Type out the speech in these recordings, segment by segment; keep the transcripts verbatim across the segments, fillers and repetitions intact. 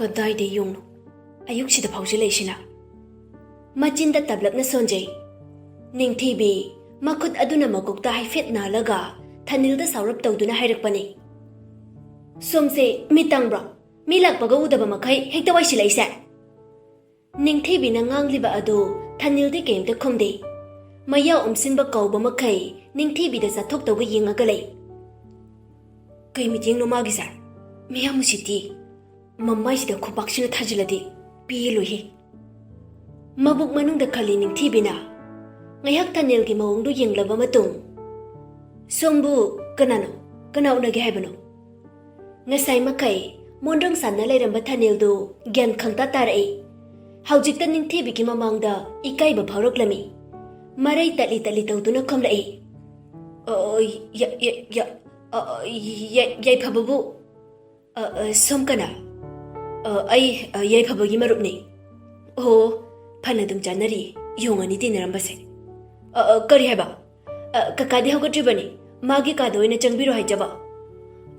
ꯀꯗꯥꯏꯗ ꯌꯣꯡꯅꯣ? ꯑꯌꯨꯛꯁꯤꯗ ꯐꯥꯎꯖꯤꯜꯂꯛꯏꯁꯤꯅ꯫ ꯃꯆꯤꯟꯗ ꯇꯞꯂꯞꯅ ꯁꯣꯟꯖꯩ꯫ ꯅꯤꯡꯊꯤꯕꯤ, ꯃꯈꯨꯠ ꯑꯗꯨꯅ ꯃꯀꯣꯛꯇ ꯍꯥꯏꯐꯦꯠ ꯅꯥꯜꯂꯒ ꯊꯅꯤꯜꯗ ꯁꯥꯎꯔꯞ ꯇꯧꯗꯨꯅ ꯍꯥꯏꯔꯛꯄꯅꯤ꯫ "ꯁꯣꯝꯁꯦ ꯃꯤ ꯇꯪꯕ꯭ꯔꯣ? ꯃꯤ ꯂꯥꯛꯄꯒ ꯎꯗꯕ ꯃꯈꯩ ꯍꯦꯛꯇ ꯋꯥꯏꯁꯤꯜꯂꯛꯏꯁꯦ?" ꯅꯤꯡꯊꯤꯕꯤꯅ ꯉꯥꯡꯂꯤꯕ ꯑꯗꯨ ꯊꯅꯤꯜꯗꯤ ꯀꯩꯝꯇ ꯈꯨꯝꯗꯦ꯫ ꯃꯌꯥ ꯎꯝꯁꯤꯟꯕ ꯀꯧꯕ ꯃꯈꯩ ꯅꯤꯡꯊꯤꯕꯤꯗ ꯆꯥꯊꯣꯛꯇꯧꯕ ꯌꯦꯡꯉꯒ ꯂꯩ꯫ ꯀꯩ ꯃꯤꯠꯌꯦꯡꯅꯣ ꯃꯥꯒꯤꯁꯦ? ꯃꯤꯌꯥꯝ ꯎꯁꯤꯠꯇꯤ꯫ ꯃꯃꯥꯏꯁꯤꯗ ꯈꯨꯕꯥꯛꯁꯤꯅ ꯊꯥꯖꯤꯜꯂꯗꯤ ꯄꯦꯜꯂꯣꯏꯍꯦ꯫ ꯃꯕꯨꯛ ꯃꯅꯨꯡꯗ ꯈꯜꯂꯤ ꯅꯤꯡꯊꯤꯕꯤꯅ꯫ ꯉꯥꯏꯍꯥꯛ ꯊꯅꯤꯜꯒꯤ ꯃꯑꯣꯡꯗꯨ ꯌꯦꯡꯂꯕ ꯃꯇꯨꯡ, "ꯁꯣꯝꯕꯨ ꯀꯅꯥꯅꯣ? ꯀꯅꯥ ꯎꯅꯒꯦ ꯍꯥꯏꯕꯅꯣ?" ꯉꯁꯥꯏ ꯃꯈꯩ ꯃꯣꯟꯗ꯭ꯔꯪ ꯁꯥꯟꯅ ꯂꯩꯔꯝꯕ ꯊꯅꯤꯜꯗꯨ ꯒ꯭ꯌꯥꯟ ꯈꯪꯇꯥ ꯇꯥꯔꯛꯏ꯫ ꯍꯧꯖꯤꯛꯇ ꯅꯤꯡꯊꯤꯕꯤꯒꯤ ꯃꯃꯥꯡꯗ ꯏꯀꯥꯏꯕ ꯐꯥꯎꯔꯛꯂꯝꯃꯤ꯫ ꯃꯔꯩ ꯇꯠꯂꯤ ꯇꯠꯂꯤ ꯇꯧꯗꯨꯅ ꯈꯨꯝꯂꯛꯏ꯫ "ꯑ, ꯌ-, ꯌ-, ꯌ-, ꯑ, ꯌ-, ꯌꯥꯏꯐꯕꯕꯨ, ꯑ, ꯑ, ꯁꯣꯝ ꯀꯅꯥ? ꯑ, ꯑꯩ, ꯑ, ꯌꯥꯏꯐꯕꯒꯤ ꯃꯔꯨꯞꯅꯤ꯫" "ꯑꯣ, ꯐꯅ ꯑꯗꯨꯝ ꯆꯥꯟꯅꯔꯤ, ꯌꯣꯡ ꯑꯅꯤ ꯇꯤꯟꯅꯔꯝꯕꯁꯦ꯫ ꯑ, ꯑ, ꯀꯔꯤ ꯍꯥꯏꯕ? ꯑ, ꯀꯀꯥꯗꯤ ꯍꯧꯒꯠꯇ꯭ꯔꯤꯕꯅꯤ, ꯃꯥꯒꯤ ꯀꯥꯗ ꯑꯣꯏꯅ ꯆꯪꯕꯤꯔꯣ ꯍꯥꯏꯖꯕ꯫"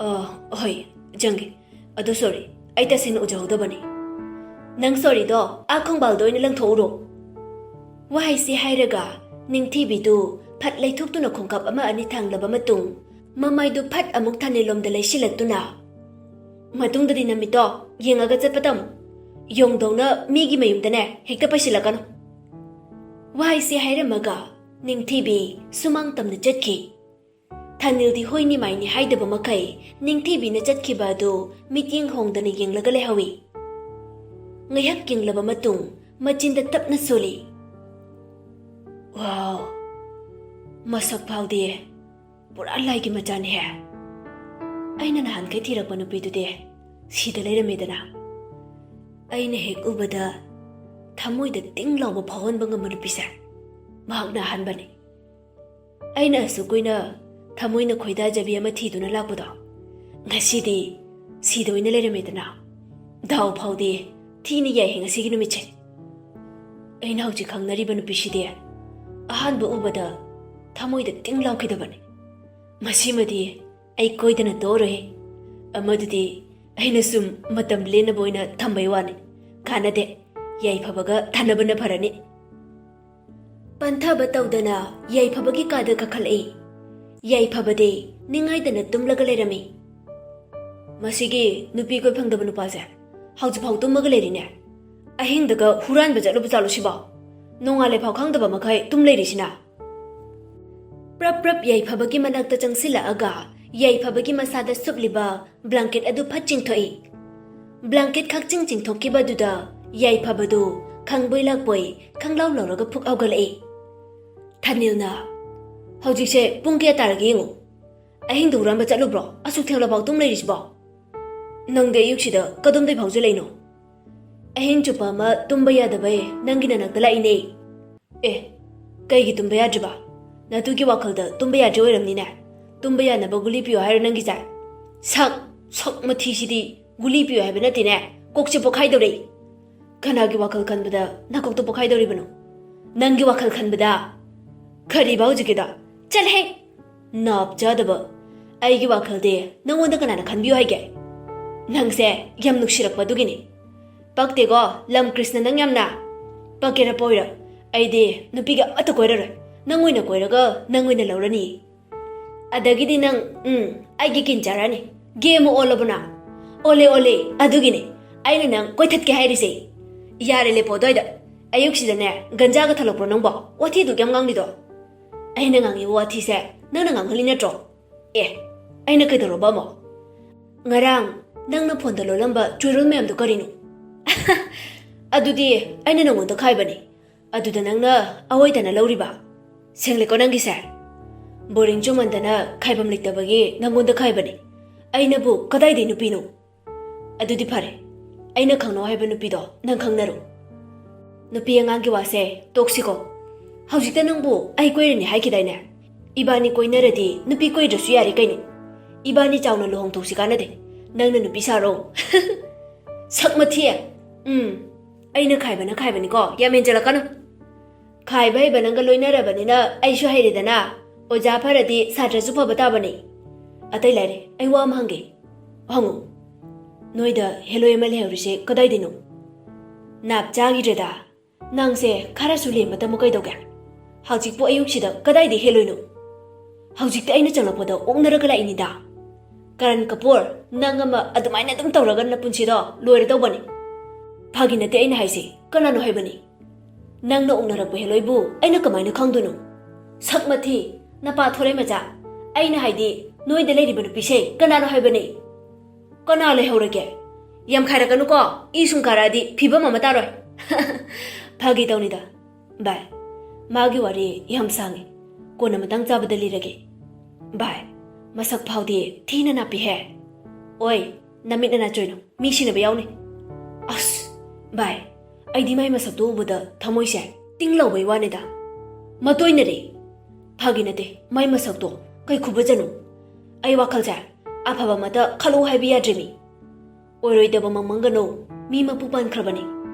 "ꯑ, ꯍꯣꯏ, ꯆꯪꯒꯦ꯫ ꯑꯗꯣ ꯁꯣꯔꯤ, ꯑꯩ ꯇꯁꯦꯡꯅ ꯎꯖꯍꯧꯗꯕꯅꯤ꯫" "ꯅꯪ ꯁꯣꯔꯤꯗꯣ ꯑꯥ ꯈꯣꯡꯕꯥꯜꯗ ꯑꯣꯏꯅ ꯂꯪꯊꯣꯛꯎꯔꯣ꯫" ꯋꯥꯍꯩꯁꯤ ꯍꯥꯏꯔꯒ ꯅꯤꯡꯊꯤꯕꯤꯗꯨ ꯐꯠ ꯂꯩꯊꯣꯛꯇꯨꯅ ꯈꯣꯡꯀꯥꯞ ꯑꯃ ꯑꯅꯤ ꯊꯥꯡꯂꯕ ꯃꯇꯨꯡ, ꯃꯃꯥꯏꯗꯨ ꯐꯠ ꯑꯃꯨꯛ ꯊꯅꯤꯜꯂꯣꯝꯗ ꯂꯩꯁꯤꯜꯂꯛꯇꯨꯅ, "ꯃꯇꯨꯡꯗꯗꯤ ꯅꯃꯤꯠꯇꯣ ꯌꯦꯡꯉꯒ ꯆꯠꯄ ꯇꯝꯃꯨ꯫ ꯌꯣꯡꯗꯧꯅ ꯃꯤꯒꯤ ꯃꯌꯨꯝꯗꯅꯦ ꯍꯦꯛꯇ ꯄꯩꯁꯤꯜꯂꯛꯀꯅꯨ꯫" ꯋꯥꯍꯩꯁꯤ ꯍꯥꯏꯔꯝꯃꯒ ꯅꯤꯡꯊꯤꯕꯤ ꯁꯨꯃꯥꯡ ꯇꯝꯅ ꯆꯠꯈꯤ꯫ ꯊꯅꯤꯜꯗꯤ ꯍꯣꯏꯅꯤ ꯃꯥꯏꯅꯤ ꯍꯥꯏꯗꯕ ꯃꯈꯩ ꯅꯤꯡꯊꯤꯕꯤꯅ ꯆꯠꯈꯤꯕ ꯑꯗꯨ ꯃꯤꯠꯌꯦꯡ ꯍꯣꯡꯗꯅ ꯌꯦꯡꯂꯒ ꯂꯩꯍꯧꯏ꯫ ꯉꯥꯏꯍꯥꯛ ꯌꯦꯡꯂꯕ ꯃꯇꯨꯡ ꯃꯆꯤꯟꯗ ꯇꯞꯅ ꯁꯣꯜꯂꯤ꯫ "ꯋꯥꯎ, ꯃꯁꯛ ꯐꯥꯎꯗꯦ꯫ ꯄꯨꯔꯥ ꯂꯥꯏꯒꯤ ꯃꯆꯥꯅꯤꯍꯦ꯫ ꯑꯩꯅ ꯅꯍꯥꯟꯈꯩ ꯊꯤꯔꯛꯄ ꯅꯨꯄꯤꯗꯨꯗꯤ ꯁꯤꯗ ꯂꯩꯔꯝꯃꯦꯗꯅ꯫ ꯑꯩꯅ ꯍꯦꯛ ꯎꯕꯗ ꯊꯃꯣꯏꯗ ꯇꯤꯡ ꯂꯥꯎꯕ ꯐꯥꯎꯍꯟꯕ ꯉꯝꯕ ꯅꯨꯄꯤꯁꯦ ꯃꯍꯥꯛꯅ ꯑꯍꯥꯟꯕꯅꯤ꯫ ꯑꯩꯅ ꯑꯁꯨꯛ ꯀꯨꯏꯅ ꯊꯃꯣꯏꯅ ꯈꯣꯏꯗꯥꯖꯕꯤ ꯑꯃ ꯊꯤꯗꯨꯅ ꯂꯥꯛꯄꯗꯣ ꯉꯁꯤꯗꯤ ꯁꯤꯗ ꯑꯣꯏꯅ ꯂꯩꯔꯝꯃꯦꯗꯅ꯫ ꯗꯥꯎ ꯐꯥꯎꯗꯦ, ꯊꯤꯅ ꯌꯥꯏꯍꯦ ꯉꯁꯤꯒꯤ ꯅꯨꯃꯤꯠꯁꯦ꯫ ꯑꯩꯅ ꯍꯧꯖꯤꯛ ꯈꯪꯅꯔꯤꯕ ꯅꯨꯄꯤꯁꯤꯗꯤ ꯑꯍꯥꯟꯕ ꯎꯕꯗ ꯊꯃꯣꯏꯗ ꯇꯤꯡ ꯂꯥꯎꯈꯤꯗꯕꯅꯤ꯫ ꯃꯁꯤꯃꯗꯤ ꯑꯩ ꯀꯣꯏꯗꯅ ꯇꯣꯛꯑꯔꯣꯏ꯫ ꯑꯃꯗꯨꯗꯤ ꯑꯩꯅ ꯁꯨꯝ ꯃꯇꯝ ꯂꯦꯟꯅꯕ ꯑꯣꯏꯅ ꯊꯝꯕꯩ ꯋꯥꯅꯤ꯫ ꯀꯥꯟꯅꯗꯦ꯫ ꯌꯥꯏꯐꯕꯒ ꯊꯥꯅꯕꯅ ꯐꯔꯅꯤ꯫ ꯄꯟꯊꯕ ꯇꯧꯗꯅ ꯌꯥꯏꯐꯕꯒꯤ ꯀꯥꯗ ꯀꯥꯈꯠꯂꯛꯏ꯫ ꯌꯥꯏꯐꯕꯗꯤ ꯅꯤꯡꯉꯥꯏꯗꯅ ꯇꯨꯝꯂꯒ ꯂꯩꯔꯝꯃꯤ꯫ "ꯃꯁꯤꯒꯤ ꯅꯨꯄꯤ ꯀꯣꯏ ꯐꯪꯗꯕ ꯅꯨꯄꯥꯁꯦ ꯍꯧꯖꯤꯛꯐꯥꯎ ꯇꯨꯝꯃꯒ ꯂꯩꯔꯤꯅꯦ꯫ ꯑꯍꯤꯡꯗꯒ ꯍꯨꯔꯥꯟꯕ ꯆꯠꯂꯨꯕ ꯆꯥꯠꯂꯨ ꯁꯤꯕꯣ? ꯅꯣꯡꯉꯥꯜꯂꯦ ꯐꯥꯎ ꯈꯪꯗꯕ ꯃꯈꯩ ꯇꯨꯝ ꯂꯩꯔꯤꯁꯤꯅ?" ꯄ꯭ꯔꯞ ꯄ꯭ꯔꯞ ꯌꯥꯏꯐꯕꯒꯤ ꯃꯅꯥꯛꯇ ꯆꯪꯁꯤꯜꯂꯛꯑꯒ ꯌꯥꯏꯐꯕꯒꯤ ꯃꯁꯥꯗ ꯁꯨꯞꯂꯤꯕ ꯕ꯭ꯂꯥꯡꯀꯦꯠ ꯑꯗꯨ ꯐꯠ ꯆꯤꯡꯊꯣꯛꯏ꯫ ꯕ꯭ꯂꯥꯡꯀꯦꯠ ꯈꯛ ꯆꯤꯡ ꯆꯤꯡꯊꯣꯛꯈꯤꯕꯗꯨꯗ ꯌꯥꯏꯐꯕꯗꯨ ꯈꯪꯕꯣꯏ ꯂꯥꯛꯄꯣꯏ ꯈꯪꯂꯥꯎ ꯂꯥꯎꯔꯒ ꯐꯨꯛ ꯍꯧꯒꯠꯂꯛꯏ꯫ ꯊꯥꯅꯤꯜꯅ, "ꯍꯧꯖꯤꯛꯁꯦ ꯄꯨꯡ ꯀꯌꯥ ꯇꯥꯔꯒꯦ ꯌꯦꯡꯉꯨ꯫ ꯑꯍꯤꯡꯗ ꯍꯨꯔꯥꯟꯕ ꯆꯠꯂꯨꯕ꯭ꯔꯣ? ꯑꯁꯨꯛ ꯊꯦꯡꯂꯐꯥꯎ ꯇꯨꯝ ꯂꯩꯔꯤꯁꯤꯕꯣ? ꯅꯪꯗꯤ ꯑꯌꯨꯛꯁꯤꯗ ꯀꯗꯣꯝꯗꯩ ꯐꯥꯎꯖꯜꯂꯛꯏꯅꯣ?" "ꯑꯍꯤꯡ ꯆꯨꯞꯄ ꯑꯃ ꯇꯨꯝꯕ ꯌꯥꯗꯕꯩ ꯅꯪꯒꯤ ꯅꯅꯥꯛꯇ ꯂꯥꯛꯏꯅꯦ꯫" "ꯑꯦ, ꯀꯩꯒꯤ ꯇꯨꯝꯕ ꯌꯥꯗ꯭ꯔꯤꯕ? ꯅꯇꯨꯒꯤ ꯋꯥꯈꯜꯗ ꯇꯨꯝꯕ ꯌꯥꯗ꯭ꯔꯤ ꯑꯣꯏꯔꯝꯅꯤꯅꯦ꯫ ꯇꯨꯝꯕ ꯌꯥꯅꯕ ꯒꯨꯂꯤ ꯄꯤꯌꯣ ꯍꯥꯏꯔꯣ ꯅꯪꯒꯤꯁꯦ? ꯁꯛ, ꯁꯛ ꯃꯊꯤꯁꯤꯗꯤ ꯒꯨꯂꯤ ꯄꯤꯌꯣ ꯍꯥꯏꯕ ꯅꯠꯇꯦꯅꯦ꯫ ꯀꯣꯛꯁꯦ ꯄꯣꯛꯈꯥꯏꯗꯧꯔꯦ꯫ ꯀꯅꯥꯒꯤ ꯋꯥꯈꯜ ꯈꯟꯕꯗ ꯅꯀꯣꯛꯇꯣ ꯄꯣꯛꯈꯥꯏꯗꯧꯔꯤꯕꯅꯣ? ꯅꯪꯒꯤ ꯋꯥꯈꯜ ꯈꯟꯕꯗ?" "ꯀꯔꯤꯕ ꯍꯧꯖꯤꯛꯀꯤꯗꯣ? ꯆꯠꯂꯍꯦ! ꯅꯥꯞ ꯆꯥꯗꯕ꯫ ꯑꯩꯒꯤ ꯋꯥꯈꯜꯗꯤ ꯅꯪꯉꯣꯟꯗ ꯀꯅꯥꯅ ꯈꯟꯕꯤꯌꯨ ꯍꯥꯏꯒꯦ? ꯅꯪꯁꯦ ꯌꯥꯝ ꯅꯨꯡꯁꯤꯔꯛꯄ ꯑꯗꯨꯒꯤꯅꯤ꯫ ꯄꯛꯇꯦꯀꯣ, ꯂꯝ ꯀ꯭ꯔꯤꯁꯅ, ꯅꯪ ꯌꯥꯝꯅ꯫ ꯄꯛꯀꯦꯔꯥ ꯄꯣꯏꯔ, ꯑꯩꯗꯤ ꯅꯨꯄꯤꯒ ꯑꯃꯠꯇ ꯀꯣꯏꯔꯔꯣꯏ꯫ ꯅꯪ ꯑꯣꯏꯅ ꯀꯣꯏꯔꯒ ꯅꯪ ꯑꯣꯏꯅ ꯂꯧꯔꯅꯤ꯫ ꯑꯗꯒꯤꯗꯤ ꯅꯪ, ꯎꯝ, ꯑꯩꯒꯤ ꯀꯤꯟ ꯆꯥꯔꯅꯤ꯫ ꯒꯦ ꯑꯃ ꯑꯣꯜꯂꯕꯣ ꯅꯪ? ꯑꯣꯜꯂꯦ, ꯑꯣꯜꯂꯦ꯫ ꯑꯗꯨꯒꯤꯅꯦ ꯑꯩꯅ ꯅꯪ ꯀꯣꯏꯊꯠꯀꯦ ꯍꯥꯏꯔꯤꯁꯦ꯫ ꯌꯥꯔꯦ, ꯂꯦꯞꯄꯣ ꯑꯗꯨꯋꯥꯏꯗ꯫ ꯑꯌꯨꯛꯁꯤꯗꯅꯦ ꯒꯟꯖꯥꯒ ꯊꯛꯂꯛꯄ꯭ꯔꯣ ꯅꯪꯕꯣ? ꯋꯥꯊꯤ ꯑꯗꯨꯛ ꯌꯥꯝ ꯉꯥꯡꯂꯤꯗꯣ?" "ꯑꯩꯅ ꯉꯥꯡꯉꯤꯕ ꯋꯥꯊꯤꯁꯦ ꯅꯪꯅ ꯉꯥꯡꯍꯜꯂꯤ ꯅꯠꯇ꯭ꯔꯣ?" "ꯑꯦ, ꯑꯩꯅ ꯀꯩꯗꯧꯔꯕ ꯑꯃꯨꯛ?" "ꯉꯔꯥꯡ ꯅꯪꯅ ꯐꯣꯟꯗ ꯂꯣꯜꯂꯝꯕ ꯆꯨꯔꯨꯜ ꯃꯌꯥꯝꯗꯣ ꯀꯔꯤꯅꯣ?" "ꯑꯗꯨꯗꯤ ꯑꯩꯅ ꯅꯪꯉꯣꯟꯗ ꯈꯥꯏꯕꯅꯤ, ꯑꯗꯨꯗ ꯅꯪꯅ ꯑꯋꯣꯏꯗꯅ ꯂꯧꯔꯤꯕ? ꯁꯦꯡꯂꯦꯀꯣ ꯅꯪꯒꯤꯁꯦ꯫ ꯕꯣꯔꯤꯡ ꯆꯨꯃꯟꯗꯅ ꯈꯥꯏꯐꯝ ꯂꯩꯇꯕꯒꯤ ꯅꯪꯉꯣꯟꯗ ꯈꯥꯏꯕꯅꯤ꯫ ꯑꯩꯅꯕꯨ ꯀꯗꯥꯏꯗꯩ ꯅꯨꯄꯤꯅꯣ?" "ꯑꯗꯨꯗꯤ ꯐꯔꯦ, ꯑꯩꯅ ꯈꯪꯅꯧ ꯍꯥꯏꯕ ꯅꯨꯄꯤꯗꯣ ꯅꯪ ꯈꯪꯅꯔꯣ꯫ ꯅꯨꯄꯤ ꯑꯉꯥꯡꯒꯤ ꯋꯥꯁꯦ ꯇꯣꯛꯁꯤꯀꯣ꯫ ꯍꯧꯖꯤꯛꯇ ꯅꯪꯕꯨ ꯑꯩ ꯀꯣꯏꯔꯅꯤ ꯍꯥꯏꯈꯤꯗꯥꯏꯅꯦ? ꯏꯕꯥꯅꯤ ꯀꯣꯏꯅꯔꯗꯤ ꯅꯨꯄꯤ ꯀꯣꯏꯗ꯭ꯔꯁꯨ ꯌꯥꯔꯦ ꯀꯩꯅꯣ꯫ ꯏꯕꯥꯅꯤ ꯆꯥꯎꯅ ꯂꯨꯍꯣꯡꯊꯣꯛꯁꯤ ꯀꯥꯟꯅꯗꯦ꯫ ꯅꯪꯅ ꯅꯨꯄꯤ ꯁꯥꯔꯣ꯫" "ꯁꯛ ꯃꯊꯤ꯫ ꯎꯝ, ꯑꯩꯅ ꯈꯥꯏꯕꯅ ꯈꯥꯏꯕꯅꯤꯀꯣ, ꯌꯥꯝ ꯍꯦꯟꯖꯜꯂꯛꯀꯅꯨ꯫ ꯈꯥꯏꯕ ꯍꯩꯕ ꯅꯪꯒ ꯂꯣꯏꯅꯔꯕꯅꯤꯅ ꯑꯩꯁꯨ ꯍꯩꯔꯦꯗꯅ꯫ ꯑꯣꯖꯥ ꯐꯔꯗꯤ ꯁꯥꯇ꯭ꯔꯁꯨ ꯐꯕ ꯇꯥꯕꯅꯤ꯫ ꯑꯇꯩ ꯂꯥꯏꯔꯤ, ꯑꯩ ꯋꯥ ꯑꯃ ꯍꯪꯒꯦ꯫" "ꯍꯪꯉꯨ꯫" ꯅꯣꯏꯗ ꯍꯦꯂꯣꯏ ꯑꯃ ꯂꯩꯍꯧꯔꯤꯁꯦ ꯀꯗꯥꯏꯗꯩꯅꯣ? ꯅꯥꯞ ꯆꯥꯈꯤꯗ꯭ꯔꯦꯗ꯫ ꯅꯪꯁꯦ ꯈꯔꯁꯨ ꯂꯦꯝꯕ ꯇꯝꯃꯨ ꯀꯩꯗꯧꯒꯦ? ꯍꯧꯖꯤꯛꯄꯨ ꯑꯌꯨꯛꯁꯤꯗ ꯀꯗꯥꯏꯗ ꯍꯦꯂꯣꯏꯅꯣ? ꯍꯧꯖꯤꯛꯇ ꯑꯩꯅ ꯆꯪꯂꯛꯄꯗ ꯑꯣꯛꯅꯔꯒ ꯂꯥꯛꯏꯅꯤꯗ꯫ ꯀꯔꯟ ꯀꯄꯨꯔ, ꯅꯪ ꯑꯃ ꯑꯗꯨꯃꯥꯏꯅ ꯑꯗꯨꯝ ꯇꯧꯔꯒ ꯅꯄꯨꯟꯁꯤꯗꯣ ꯂꯣꯏꯔꯗꯧꯕꯅꯤ꯫ ꯐꯥꯒꯤ ꯅꯠꯇꯦ ꯑꯩꯅ ꯍꯥꯏꯁꯦ, ꯀꯅꯥꯅꯣ ꯍꯥꯏꯕꯅꯤ? ꯅꯪꯅ ꯑꯣꯛꯅꯔꯛꯄ ꯍꯦꯂꯣꯏꯕꯨ ꯑꯩꯅ ꯀꯃꯥꯏꯅ ꯈꯪꯗꯣꯏꯅꯣ? ꯁꯛ ꯃꯊꯤ, ꯅꯄꯥ ꯊꯣꯔꯦ ꯃꯆꯥ꯫ ꯑꯩꯅ ꯍꯥꯏꯗꯤ, ꯅꯣꯏꯗ ꯂꯩꯔꯤꯕ ꯅꯨꯄꯤꯁꯦ ꯀꯅꯥꯅꯣ ꯍꯥꯏꯕꯅꯤ? ꯀꯅꯥ ꯂꯩꯍꯧꯔꯒꯦ? ꯌꯥꯝ ꯈꯥꯏꯔꯛꯀꯅꯨꯀꯣ, ꯏ ꯁꯨꯝ ꯀꯥꯔꯛꯑꯗꯤ ꯐꯤꯕꯝ ꯑꯃ ꯇꯥꯔꯣꯏ꯫ ꯐꯥꯒꯤ ꯇꯧꯅꯤꯗ꯫ ꯚꯥꯏ, ꯃꯥꯒꯤ ꯋꯥꯔꯤ ꯌꯥꯝ ꯁꯥꯡꯉꯤ, ꯀꯣꯟꯅ ꯃꯇꯥꯡ ꯆꯥꯕꯗ ꯂꯤꯔꯒꯦ꯫ ꯚꯥꯏ, ꯃꯁꯛ ꯐꯥꯎꯗꯤ ꯊꯤꯅ ꯅꯥꯞꯄꯤꯍꯦ꯫ ꯑꯣꯏ, ꯅꯃꯤꯠ ꯅꯅꯥ ꯆꯣꯏꯅꯣ, ꯃꯤ ꯁꯤꯅꯕ ꯌꯥꯎꯅꯤ꯫ ꯑꯁ, ꯚꯥꯏ, ꯑꯩꯗꯤ ꯃꯥꯏ ꯃꯁꯛꯇꯨ ꯎꯕꯗ ꯊꯃꯣꯏꯁꯦ ꯇꯤꯡ ꯂꯥꯎꯕꯩ ꯋꯥꯅꯤꯗ꯫ ꯃꯇꯣꯏꯅꯔꯦ꯫ ꯐꯥꯒꯤ ꯅꯠꯇꯦ, ꯃꯥꯏ ꯃꯁꯛꯇꯣ ꯀꯩ ꯈꯨꯕꯖꯅꯣ? ꯑꯩ ꯋꯥꯈꯜꯁꯦ ꯑꯐꯕ ꯑꯃꯇ ꯈꯜꯂꯣ ꯍꯥꯏꯕ ꯌꯥꯗ꯭ꯔꯤꯃꯤ꯫ ꯑꯣꯏꯔꯣꯏꯗꯕ ꯃꯪꯃꯪꯒꯅꯨ, ꯃꯤ ꯃꯄꯨ ꯄꯥꯟꯈ꯭ꯔꯕꯅꯤ꯫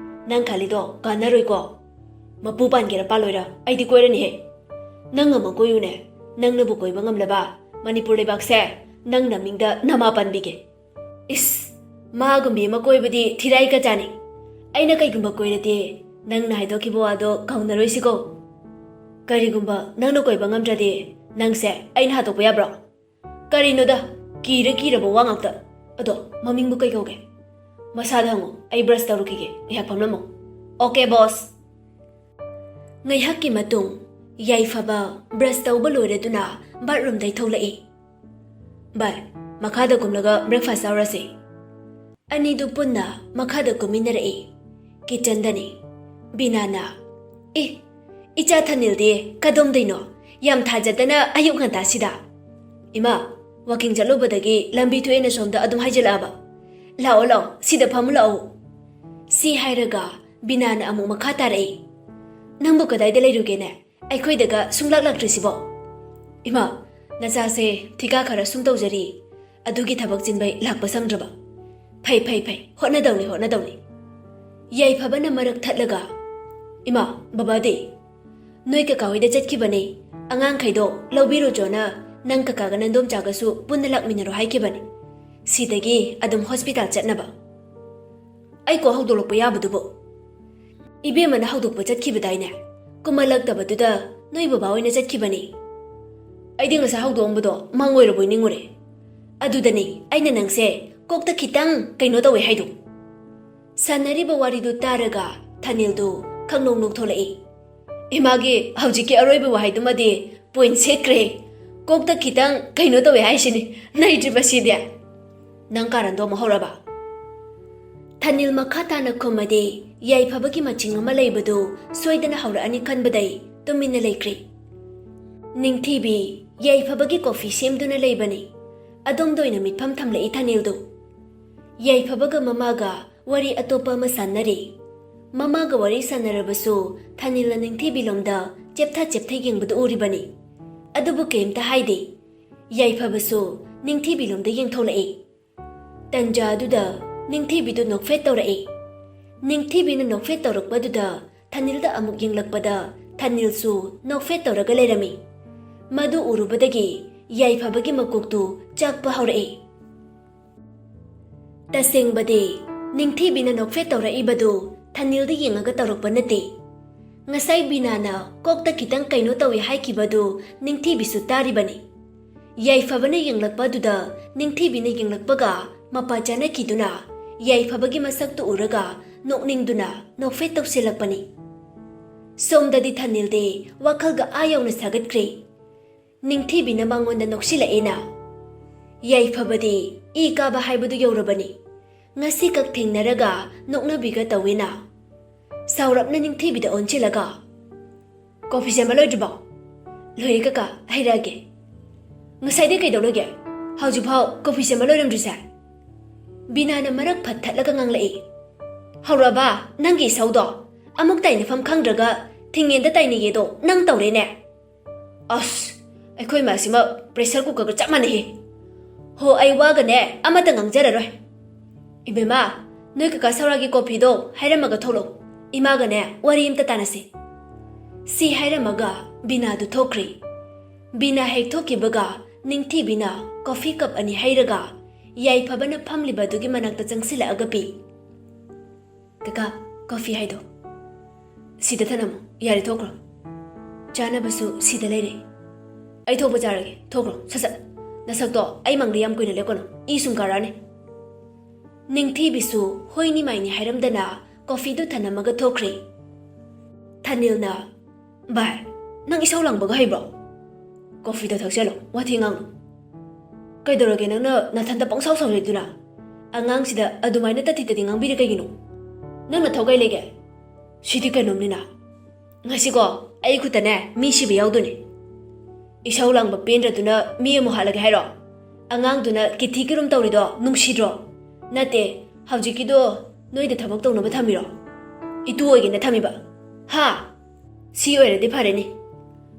ꯅꯪ ꯈꯜꯂꯤꯗꯣ ꯀꯥꯟꯅꯔꯣꯏꯀꯣ꯫ ꯃꯄꯨ ꯄꯥꯟꯒꯦꯔꯥ ꯄꯥꯜꯂꯣꯏꯔꯥ, ꯑꯩꯗꯤ ꯀꯣꯏꯔꯅꯤꯍꯦ꯫ ꯅꯪ ꯑꯃ ꯀꯣꯏꯌꯨꯅꯦ, ꯅꯪꯅꯕꯨ ꯀꯣꯏꯕ ꯉꯝꯂꯕ ꯃꯅꯤꯄꯨꯔ ꯂꯩꯕꯥꯛꯁꯦ ꯅꯪ ꯅꯃꯤꯡꯗ ꯅꯃꯥ ꯄꯥꯟꯕꯤꯒꯦ꯫ ꯏꯁ, ꯃꯥꯒꯨꯝꯕꯤ ꯑꯃ ꯀꯣꯏꯕꯗꯤ ꯊꯤꯔꯥꯏ ꯀꯆꯥꯅꯤ꯫ ꯑꯩꯅ ꯀꯩꯒꯨꯝꯕ ꯀꯣꯏꯔꯗꯤ ꯅꯪꯅ ꯍꯥꯏꯗꯣꯛꯈꯤꯕ ꯋꯥꯗꯣ ꯀꯥꯎꯅꯔꯣꯏꯁꯤꯀꯣ꯫ ꯀꯔꯤꯒꯨꯝꯕ ꯅꯪꯅ ꯀꯣꯏꯕ ꯉꯝꯗ꯭ꯔꯗꯤ ꯅꯪꯁꯦ ꯑꯩꯅ ꯍꯥꯠꯇꯣꯛꯄ ꯌꯥꯕ꯭ꯔꯣ? ꯀꯔꯤꯅꯣꯗ, ꯀꯤꯔ ꯀꯤꯔꯕ ꯋꯥ ꯉꯥꯛꯇ꯫ ꯑꯗꯣ ꯃꯃꯤꯡꯕꯨ ꯀꯩ ꯀꯧꯒꯦ? ꯃꯁꯥꯗ ꯍꯪꯉꯨ, ꯑꯩ ꯕ꯭ꯔꯁ ꯇꯧꯔꯨꯈꯤꯒꯦ, ꯉꯥꯏꯍꯥꯛ ꯐꯝꯂꯝꯃꯣ꯫ ꯑꯣꯀꯦ ꯕꯣꯁ꯫ ꯉꯥꯏꯍꯥꯛꯀꯤ ꯃꯇꯨꯡ ꯌꯥꯏꯐꯕ ꯕ꯭ꯔꯁ ꯇꯧꯕ ꯂꯣꯏꯔꯗꯨꯅ ꯕꯥꯠꯔꯨꯝꯗꯩ ꯊꯣꯛꯂꯛꯏ꯫ ꯚꯥꯏ, ꯃꯈꯥꯗ ꯀꯨꯝꯂꯒ ꯕ꯭ꯔꯦꯛꯐꯥꯁ ꯆꯥꯔꯨꯔꯁꯤ꯫ ꯑꯅꯤꯗꯨ ꯄꯨꯟꯅ ꯃꯈꯥꯗ ꯀꯨꯝꯃꯤꯟꯅꯔꯛꯏ꯫ ꯀꯤꯆꯟꯗꯅꯤ꯫ ꯕꯤꯅꯥꯅ, "ꯑꯦ, ꯏꯆꯥ ꯊꯅꯤꯜꯗꯤ ꯀꯗꯣꯝꯗꯩꯅꯣ? ꯌꯥꯝ ꯊꯥꯖꯗꯅ ꯑꯌꯨꯛ ꯉꯟꯇꯥꯁꯤꯗ?" "ꯏꯃꯥ, ꯋꯥꯀꯤꯡ ꯆꯠꯂꯨꯕꯗꯒꯤ ꯂꯝꯕꯤ ꯊꯣꯛꯑꯦꯅ ꯁꯣꯝꯗ ꯑꯗꯨꯝ ꯍꯥꯏꯖꯤꯜꯂꯛꯑꯕ꯫ ꯂꯥꯛꯑꯣ, ꯂꯥꯛꯑꯣ, ꯁꯤꯗ ꯐꯝꯃꯨ ꯂꯥꯛꯑꯣ꯫" ꯁꯤ ꯍꯥꯏꯔꯒ ꯕꯤꯅꯥꯅ ꯑꯃꯨꯛ ꯃꯈꯥ ꯇꯥꯔꯛꯏ꯫ "ꯅꯪꯕꯨ ꯀꯗꯥꯏꯗ ꯂꯩꯔꯨꯒꯦꯅꯦ? ꯑꯩꯈꯣꯏꯗꯒ ꯁꯨꯡꯂꯥꯛ ꯂꯥꯛꯇ꯭ꯔꯤꯁꯤꯕꯣ?" "ꯏꯃꯥ, ꯅꯆꯥꯁꯦ ꯊꯤꯀꯥ ꯈꯔ ꯁꯨꯝ ꯇꯧꯖꯔꯤ, ꯑꯗꯨꯒꯤ ꯊꯕꯛ ꯆꯤꯟꯕꯩ ꯂꯥꯛꯄ ꯁꯪꯗ꯭ꯔꯕ꯫" "ꯐꯩ, ꯐꯩ, ꯐꯩ, ꯍꯣꯠꯅꯗꯧꯅꯤ, ꯍꯣꯠꯅꯗꯧꯅꯤ꯫" ꯌꯥꯏꯐꯕꯅ ꯃꯔꯛ ꯊꯠꯂꯒ, "ꯏꯃꯥ, ꯕꯕꯥꯗꯤ?" "ꯅꯣꯏ ꯀꯀꯥ ꯍꯣꯏꯗ ꯆꯠꯈꯤꯕꯅꯦ꯫ ꯑꯉꯥꯡꯈꯩꯗꯣ ꯂꯧꯕꯤꯔꯨꯆꯣꯅ ꯅꯪ ꯀꯀꯥꯒ ꯅꯟꯗꯣꯝꯆꯥꯒꯁꯨ ꯄꯨꯟꯅ ꯂꯥꯛꯃꯤꯟꯅꯔꯣ ꯍꯥꯏꯈꯤꯕꯅꯦ꯫ ꯁꯤꯗꯒꯤ ꯑꯗꯨꯝ ꯍꯣꯁꯄꯤꯇꯥꯜ ꯆꯠꯅꯕ꯫ ꯑꯩ ꯀꯣꯛ ꯍꯧꯗꯣꯛꯂꯛꯄ ꯌꯥꯕꯗꯨꯕꯨ? ꯏꯕꯦꯝꯃꯅ ꯍꯧꯗꯣꯛꯄ ꯆꯠꯈꯤꯕꯗꯥꯏꯅꯦ? ꯀꯨꯝꯍꯜꯂꯛꯇꯕꯗꯨꯗ ꯅꯣꯏ ꯕꯕꯥ ꯍꯣꯏꯅ ꯆꯠꯈꯤꯕꯅꯤ꯫ ꯑꯩꯗꯤ ꯉꯁꯥꯏ ꯍꯧꯗꯣꯛꯑꯝꯕꯗꯣ ꯃꯪ ꯑꯣꯏꯔꯕꯣꯏ ꯅꯤꯡꯉꯨꯔꯦ꯫ ꯑꯗꯨꯗꯅꯤ ꯑꯩꯅ ꯅꯪꯁꯦ ꯀꯣꯛꯇ ꯈꯤꯇꯪ ꯀꯩꯅꯣ ꯇꯧꯋꯦ ꯍꯥꯏꯗꯣ꯫ ꯁꯥꯟꯅꯔꯤꯕ ꯋꯥꯔꯤꯗꯨ ꯇꯥꯔꯒ ꯊꯅꯤꯜꯗꯨ ꯈꯪꯅꯣꯛ ꯅꯣꯛꯊꯣꯛꯂꯛꯏ꯫ ꯏꯃꯥꯒꯤ ꯍꯧꯖꯤꯛꯀꯤ ꯑꯔꯣꯏꯕ ꯋꯥꯍꯩꯗꯨꯃꯗꯤ ꯄꯣꯏꯟ ꯁꯦꯠꯈ꯭ꯔꯦ꯫ ꯀꯣꯛꯇ ꯈꯤꯇꯪ ꯀꯩꯅꯣ ꯇꯧꯋꯦ ꯍꯥꯏꯁꯤꯅꯤ, ꯅꯩꯗ꯭ꯔꯤꯕꯁꯤꯗꯤ꯫ ꯅꯪ ꯀꯥꯔꯟꯗꯣ ꯑꯃꯨꯛ ꯍꯧꯔꯕ? ꯊꯅꯤꯜ ꯃꯈꯥ ꯇꯥꯅ ꯈꯨꯝꯃꯗꯤ ꯌꯥꯏꯐꯕꯒꯤ ꯃꯆꯤꯡ ꯑꯃ ꯂꯩꯕꯗꯨ ꯁꯣꯏꯗꯅ ꯍꯧꯔꯛꯑꯅꯤ ꯈꯟꯕꯗꯩ ꯇꯨꯃꯤꯟꯅ ꯂꯩꯈ꯭ꯔꯦ꯫ ꯅꯤꯡꯊꯤꯕꯤ ꯌꯥꯏꯐꯕꯒꯤ ꯀꯣꯐꯤ ꯁꯦꯝꯗꯨꯅ ꯂꯩꯕꯅꯤ꯫ ꯑꯗꯣꯝꯗ ꯑꯣꯏꯅ ꯃꯤꯠꯐꯝ ꯊꯝꯂꯛꯏ ꯊꯅꯤꯜꯗꯨ꯫ ꯌꯥꯏꯐꯕꯒ ꯃꯃꯥꯒ ꯋꯥꯔꯤ ꯑꯇꯣꯞꯄ ꯑꯃ ꯁꯥꯟꯅꯔꯤ꯫ ꯃꯃꯥꯒ ꯋꯥꯔꯤ ꯁꯥꯟꯅꯔꯕꯁꯨ ꯊꯅꯤꯜꯅ ꯅꯤꯡꯊꯤꯕꯤꯂꯣꯝꯗ ꯆꯦꯞꯊ ꯆꯦꯞꯊ ꯌꯦꯡꯕꯗꯨ ꯎꯔꯤꯕꯅꯤ꯫ ꯑꯗꯨꯕꯨ ꯀꯔꯤꯝꯇ ꯍꯥꯏꯗꯦ꯫ ꯌꯥꯏꯐꯕꯁꯨ ꯅꯤꯡꯊꯤꯕꯤꯂꯣꯝꯗ ꯌꯦꯡꯊꯣꯛꯂꯛꯏ꯫ ꯇꯟꯖꯥ ꯑꯗꯨꯗ ꯅꯤꯡꯊꯤꯕꯤꯗꯨ ꯅꯣꯛꯐꯦꯠ ꯇꯧꯔꯛꯏ꯫ ꯅꯤꯡꯊꯤꯕꯤꯅ ꯅꯣꯛꯐꯦꯠ ꯇꯧꯔꯛꯄꯗꯨꯗ ꯊꯅꯤꯜꯗ ꯑꯃꯨꯛ ꯌꯦꯡꯂꯛꯄꯗ ꯊꯅꯤꯜꯁꯨ ꯅꯣꯛꯐꯦꯠ ꯇꯧꯔꯒ ꯂꯩꯔꯝꯃꯤ꯫ ꯃꯗꯨ ꯎꯔꯨꯕꯗꯒꯤ ꯌꯥꯏꯐꯕꯒꯤ ꯃꯀꯣꯛꯇꯨ ꯆꯥꯛꯄ ꯍꯧꯔꯛꯏ꯫ ꯇꯁꯦꯡꯕꯗꯤ ꯅꯤꯡꯊꯤꯕꯤꯅ ꯅꯣꯛꯐꯦꯠ ꯇꯧꯔꯛꯏꯕꯗꯨ ꯊꯅꯤꯜꯗ ꯌꯦꯡꯉꯒ ꯇꯧꯔꯛꯄ ꯅꯠꯇꯦ꯫ ꯉꯁꯥꯏ ꯕꯤꯅꯥꯅ ꯀꯣꯛꯇ ꯈꯤꯇꯪ ꯀꯩꯅꯣ ꯇꯧꯏ ꯍꯥꯏꯈꯤꯕꯗꯨ ꯅꯤꯡꯊꯤꯕꯤꯁꯨ ꯇꯥꯔꯤꯕꯅꯤ꯫ ꯌꯥꯏꯐꯕꯅ ꯌꯦꯡꯂꯛꯄ ꯑꯗꯨꯗ ꯅꯤꯡꯊꯤꯕꯤꯅ ꯌꯦꯡꯂꯛꯄꯒ ꯃꯄꯥ ꯆꯥꯅꯈꯤꯗꯨꯅ ꯌꯥꯏꯐꯕꯒꯤ ꯃꯁꯛꯇꯨ ꯎꯔꯒ ꯅꯣꯛꯅꯤꯡꯗꯨꯅ ꯅꯣꯛꯐꯦꯠ ꯇꯧꯁꯤꯜꯂꯛꯄꯅꯤ꯫ ꯁꯣꯝꯗꯗꯤ ꯊꯅꯤꯜꯗꯤ ꯋꯥꯈꯜꯒ ꯑꯥ ꯌꯧꯅ ꯁꯥꯒꯠꯈ꯭ꯔꯦ꯫ ꯅꯤꯡꯊꯤꯕꯤꯅ ꯃꯉꯣꯟꯗ ꯅꯣꯛꯁꯤꯜꯂꯛꯑꯦꯅ꯫ ꯌꯥꯏꯐꯕꯗꯤ ꯏ ꯀꯥꯕ ꯍꯥꯏꯕꯗꯨ ꯌꯧꯔꯕꯅꯤ꯫ ꯉꯁꯤꯈꯛ ꯊꯦꯡꯅꯔꯒ ꯅꯣꯛꯅꯕꯤꯒ ꯇꯧꯋꯦꯅ꯫ ꯁꯥꯎꯔꯞꯅ ꯅꯤꯡꯊꯤꯕꯤꯗ ꯑꯣꯟꯁꯤꯜꯂꯒ, "ꯀꯣꯐꯤ ꯁꯦꯝꯕ ꯂꯣꯏꯗ꯭ꯔꯤꯕꯣ?" "ꯂꯣꯏꯔꯦ ꯀꯀꯥ, ꯍꯩꯔꯛꯑꯒꯦ꯫ ꯉꯁꯥꯏꯗꯩ ꯀꯩꯗꯧ ꯂꯩꯒꯦ? ꯍꯧꯖꯤꯛꯐꯥꯎ ꯀꯣꯐꯤ ꯁꯦꯝꯕ ꯂꯣꯏꯔꯝꯗ꯭ꯔꯤꯁꯦ?" ꯕꯤꯅꯥꯅ ꯃꯔꯛ ꯐꯠ ꯊꯠꯂꯒ ꯉꯥꯡꯂꯛꯏ꯫ "ꯍꯧꯔꯛꯑꯕ ꯅꯪꯒꯤ ꯏꯁꯧꯗꯣ? ꯑꯃꯨꯛ ꯇꯥꯏꯅꯐꯝ ꯈꯪꯗ꯭ꯔꯒ ꯊꯤꯡꯉꯦꯟꯗ ꯇꯥꯏꯅꯩꯌꯦꯗꯣ ꯅꯪ ꯇꯧꯔꯦꯅꯦ?" "ꯑꯁ, ꯑꯩꯈꯣꯏ ꯃꯥꯁꯤꯃ ꯄ꯭ꯔꯦꯁꯔ ꯀꯨꯀꯔꯒ ꯆꯞ ꯃꯥꯟꯅꯩꯍꯦ꯫ ꯍꯣ, ꯑꯩ ꯋꯥꯒꯅꯦ ꯑꯃꯠꯇ ꯉꯥꯡꯖꯔꯔꯣꯏ꯫ ꯏꯕꯦꯝꯃ, ꯅꯣꯏ ꯀꯀꯥ ꯁꯧꯔꯥꯒꯤ ꯀꯣꯐꯤꯗꯣ ꯍꯥꯏꯔꯝꯃꯒ ꯊꯣꯛꯂꯛꯎ꯫ ꯏꯃꯥꯒꯅꯦ ꯋꯥꯔꯤ ꯑꯝꯇ ꯇꯥꯟꯅꯁꯤ꯫" ꯁꯤ ꯍꯥꯏꯔꯝꯃꯒ ꯕꯤꯅꯥꯗꯨ ꯊꯣꯛꯈ꯭ꯔꯦ꯫ ꯕꯤꯅꯥ ꯍꯦꯛ ꯊꯣꯛꯈꯤꯕꯒ ꯅꯤꯡꯊꯤꯕꯤꯅ ꯀꯣꯐꯤ ꯀꯞ ꯑꯅꯤ ꯍꯩꯔꯒ ꯌꯥꯏꯐꯕꯅ ꯐꯝꯂꯤꯕ ꯑꯗꯨꯒꯤ ꯃꯅꯥꯛꯇ ꯆꯪꯁꯤꯜꯂꯛꯑꯒ ꯄꯤ꯫ "ꯀꯀꯥ, ꯀꯣꯐꯤ ꯍꯥꯏꯗꯣ ꯁꯤꯗ ꯊꯅꯝꯃꯣ꯫ ꯌꯥꯔꯦ, ꯊꯣꯛꯈ꯭ꯔꯣ꯫ ꯆꯥꯅꯕꯁꯨ ꯁꯤꯗ ꯂꯩꯔꯦ꯫ ꯑꯩ ꯊꯣꯛꯄ ꯆꯥꯔꯒꯦ, ꯊꯣꯛꯈ꯭ꯔꯣ ꯁꯠ ꯁꯠ꯫ ꯅꯁꯛꯇꯣ ꯑꯩ ꯃꯥꯡꯗ ꯌꯥꯝ ꯀꯨꯏꯅ ꯂꯦꯞꯀꯅꯨ, ꯏ ꯁꯨꯝ ꯀꯥꯔꯛꯑꯅꯤ꯫" ꯅꯤꯡꯊꯤꯕꯤꯁꯨ ꯍꯣꯏꯅꯤ ꯃꯥꯏꯅꯤ ꯍꯥꯏꯔꯝꯗꯅ ꯀꯣꯐꯤꯗꯨ ꯊꯅꯝꯃꯒ ꯊꯣꯛꯈ꯭ꯔꯦ꯫ ꯊꯅꯤꯜꯅ, "ꯚꯥꯏ, ꯅꯪ ꯏꯁꯧ ꯂꯥꯡꯕꯒ ꯍꯩꯕ꯭ꯔꯣ? ꯀꯣꯐꯤꯗ ꯊꯛꯆꯜꯂꯣ, ꯋꯥꯊꯤ ꯉꯥꯡꯅꯨ꯫ ꯀꯩꯗꯧꯔꯒꯦ ꯅꯪꯅ ꯅꯊꯟꯇ ꯄꯪꯁꯥꯎ ꯁꯥꯎꯖꯩꯗꯨꯅ? ꯑꯉꯥꯡꯁꯤꯗ ꯑꯗꯨꯃꯥꯏꯅ ꯇꯊꯤ ꯇꯊꯤ ꯉꯥꯡꯕꯤꯔꯤ ꯀꯩꯒꯤꯅꯣ? ꯅꯪ ꯅꯊꯧ ꯀꯩ ꯂꯩꯒꯦ? ꯁꯤꯗꯤ ꯀꯩꯅꯣꯝꯅꯤꯅ꯫ ꯉꯁꯤꯀꯣ ꯑꯩ ꯈꯨꯠꯇꯅꯦ ꯃꯤ ꯁꯤꯕ ꯌꯥꯎꯗꯣꯏꯅꯦ꯫" "ꯏꯁꯧ ꯂꯥꯡꯕ ꯄꯦꯟꯗ꯭ꯔꯗꯨꯅ ꯃꯤ ꯑꯃꯨꯛ ꯍꯥꯠꯂꯒꯦ ꯍꯥꯏꯔꯣ? ꯑꯉꯥꯡꯗꯨꯅ ꯀꯤꯊꯤ ꯀꯤꯔꯨꯝ ꯇꯧꯔꯤꯗꯣ ꯅꯨꯡꯁꯤꯗ꯭ꯔꯣ? ꯅꯠꯇꯦ, ꯍꯧꯖꯤꯛꯀꯤꯗꯣ ꯅꯣꯏꯗ ꯊꯕꯛ ꯇꯧꯅꯕ ꯊꯝꯃꯤꯔꯣ? ꯏꯇꯨ ꯑꯣꯏꯒꯦꯅ ꯊꯝꯃꯤꯕ? ꯍꯥ? ꯁꯤ ꯑꯣꯏꯔꯗꯤ ꯐꯔꯦꯅꯦ꯫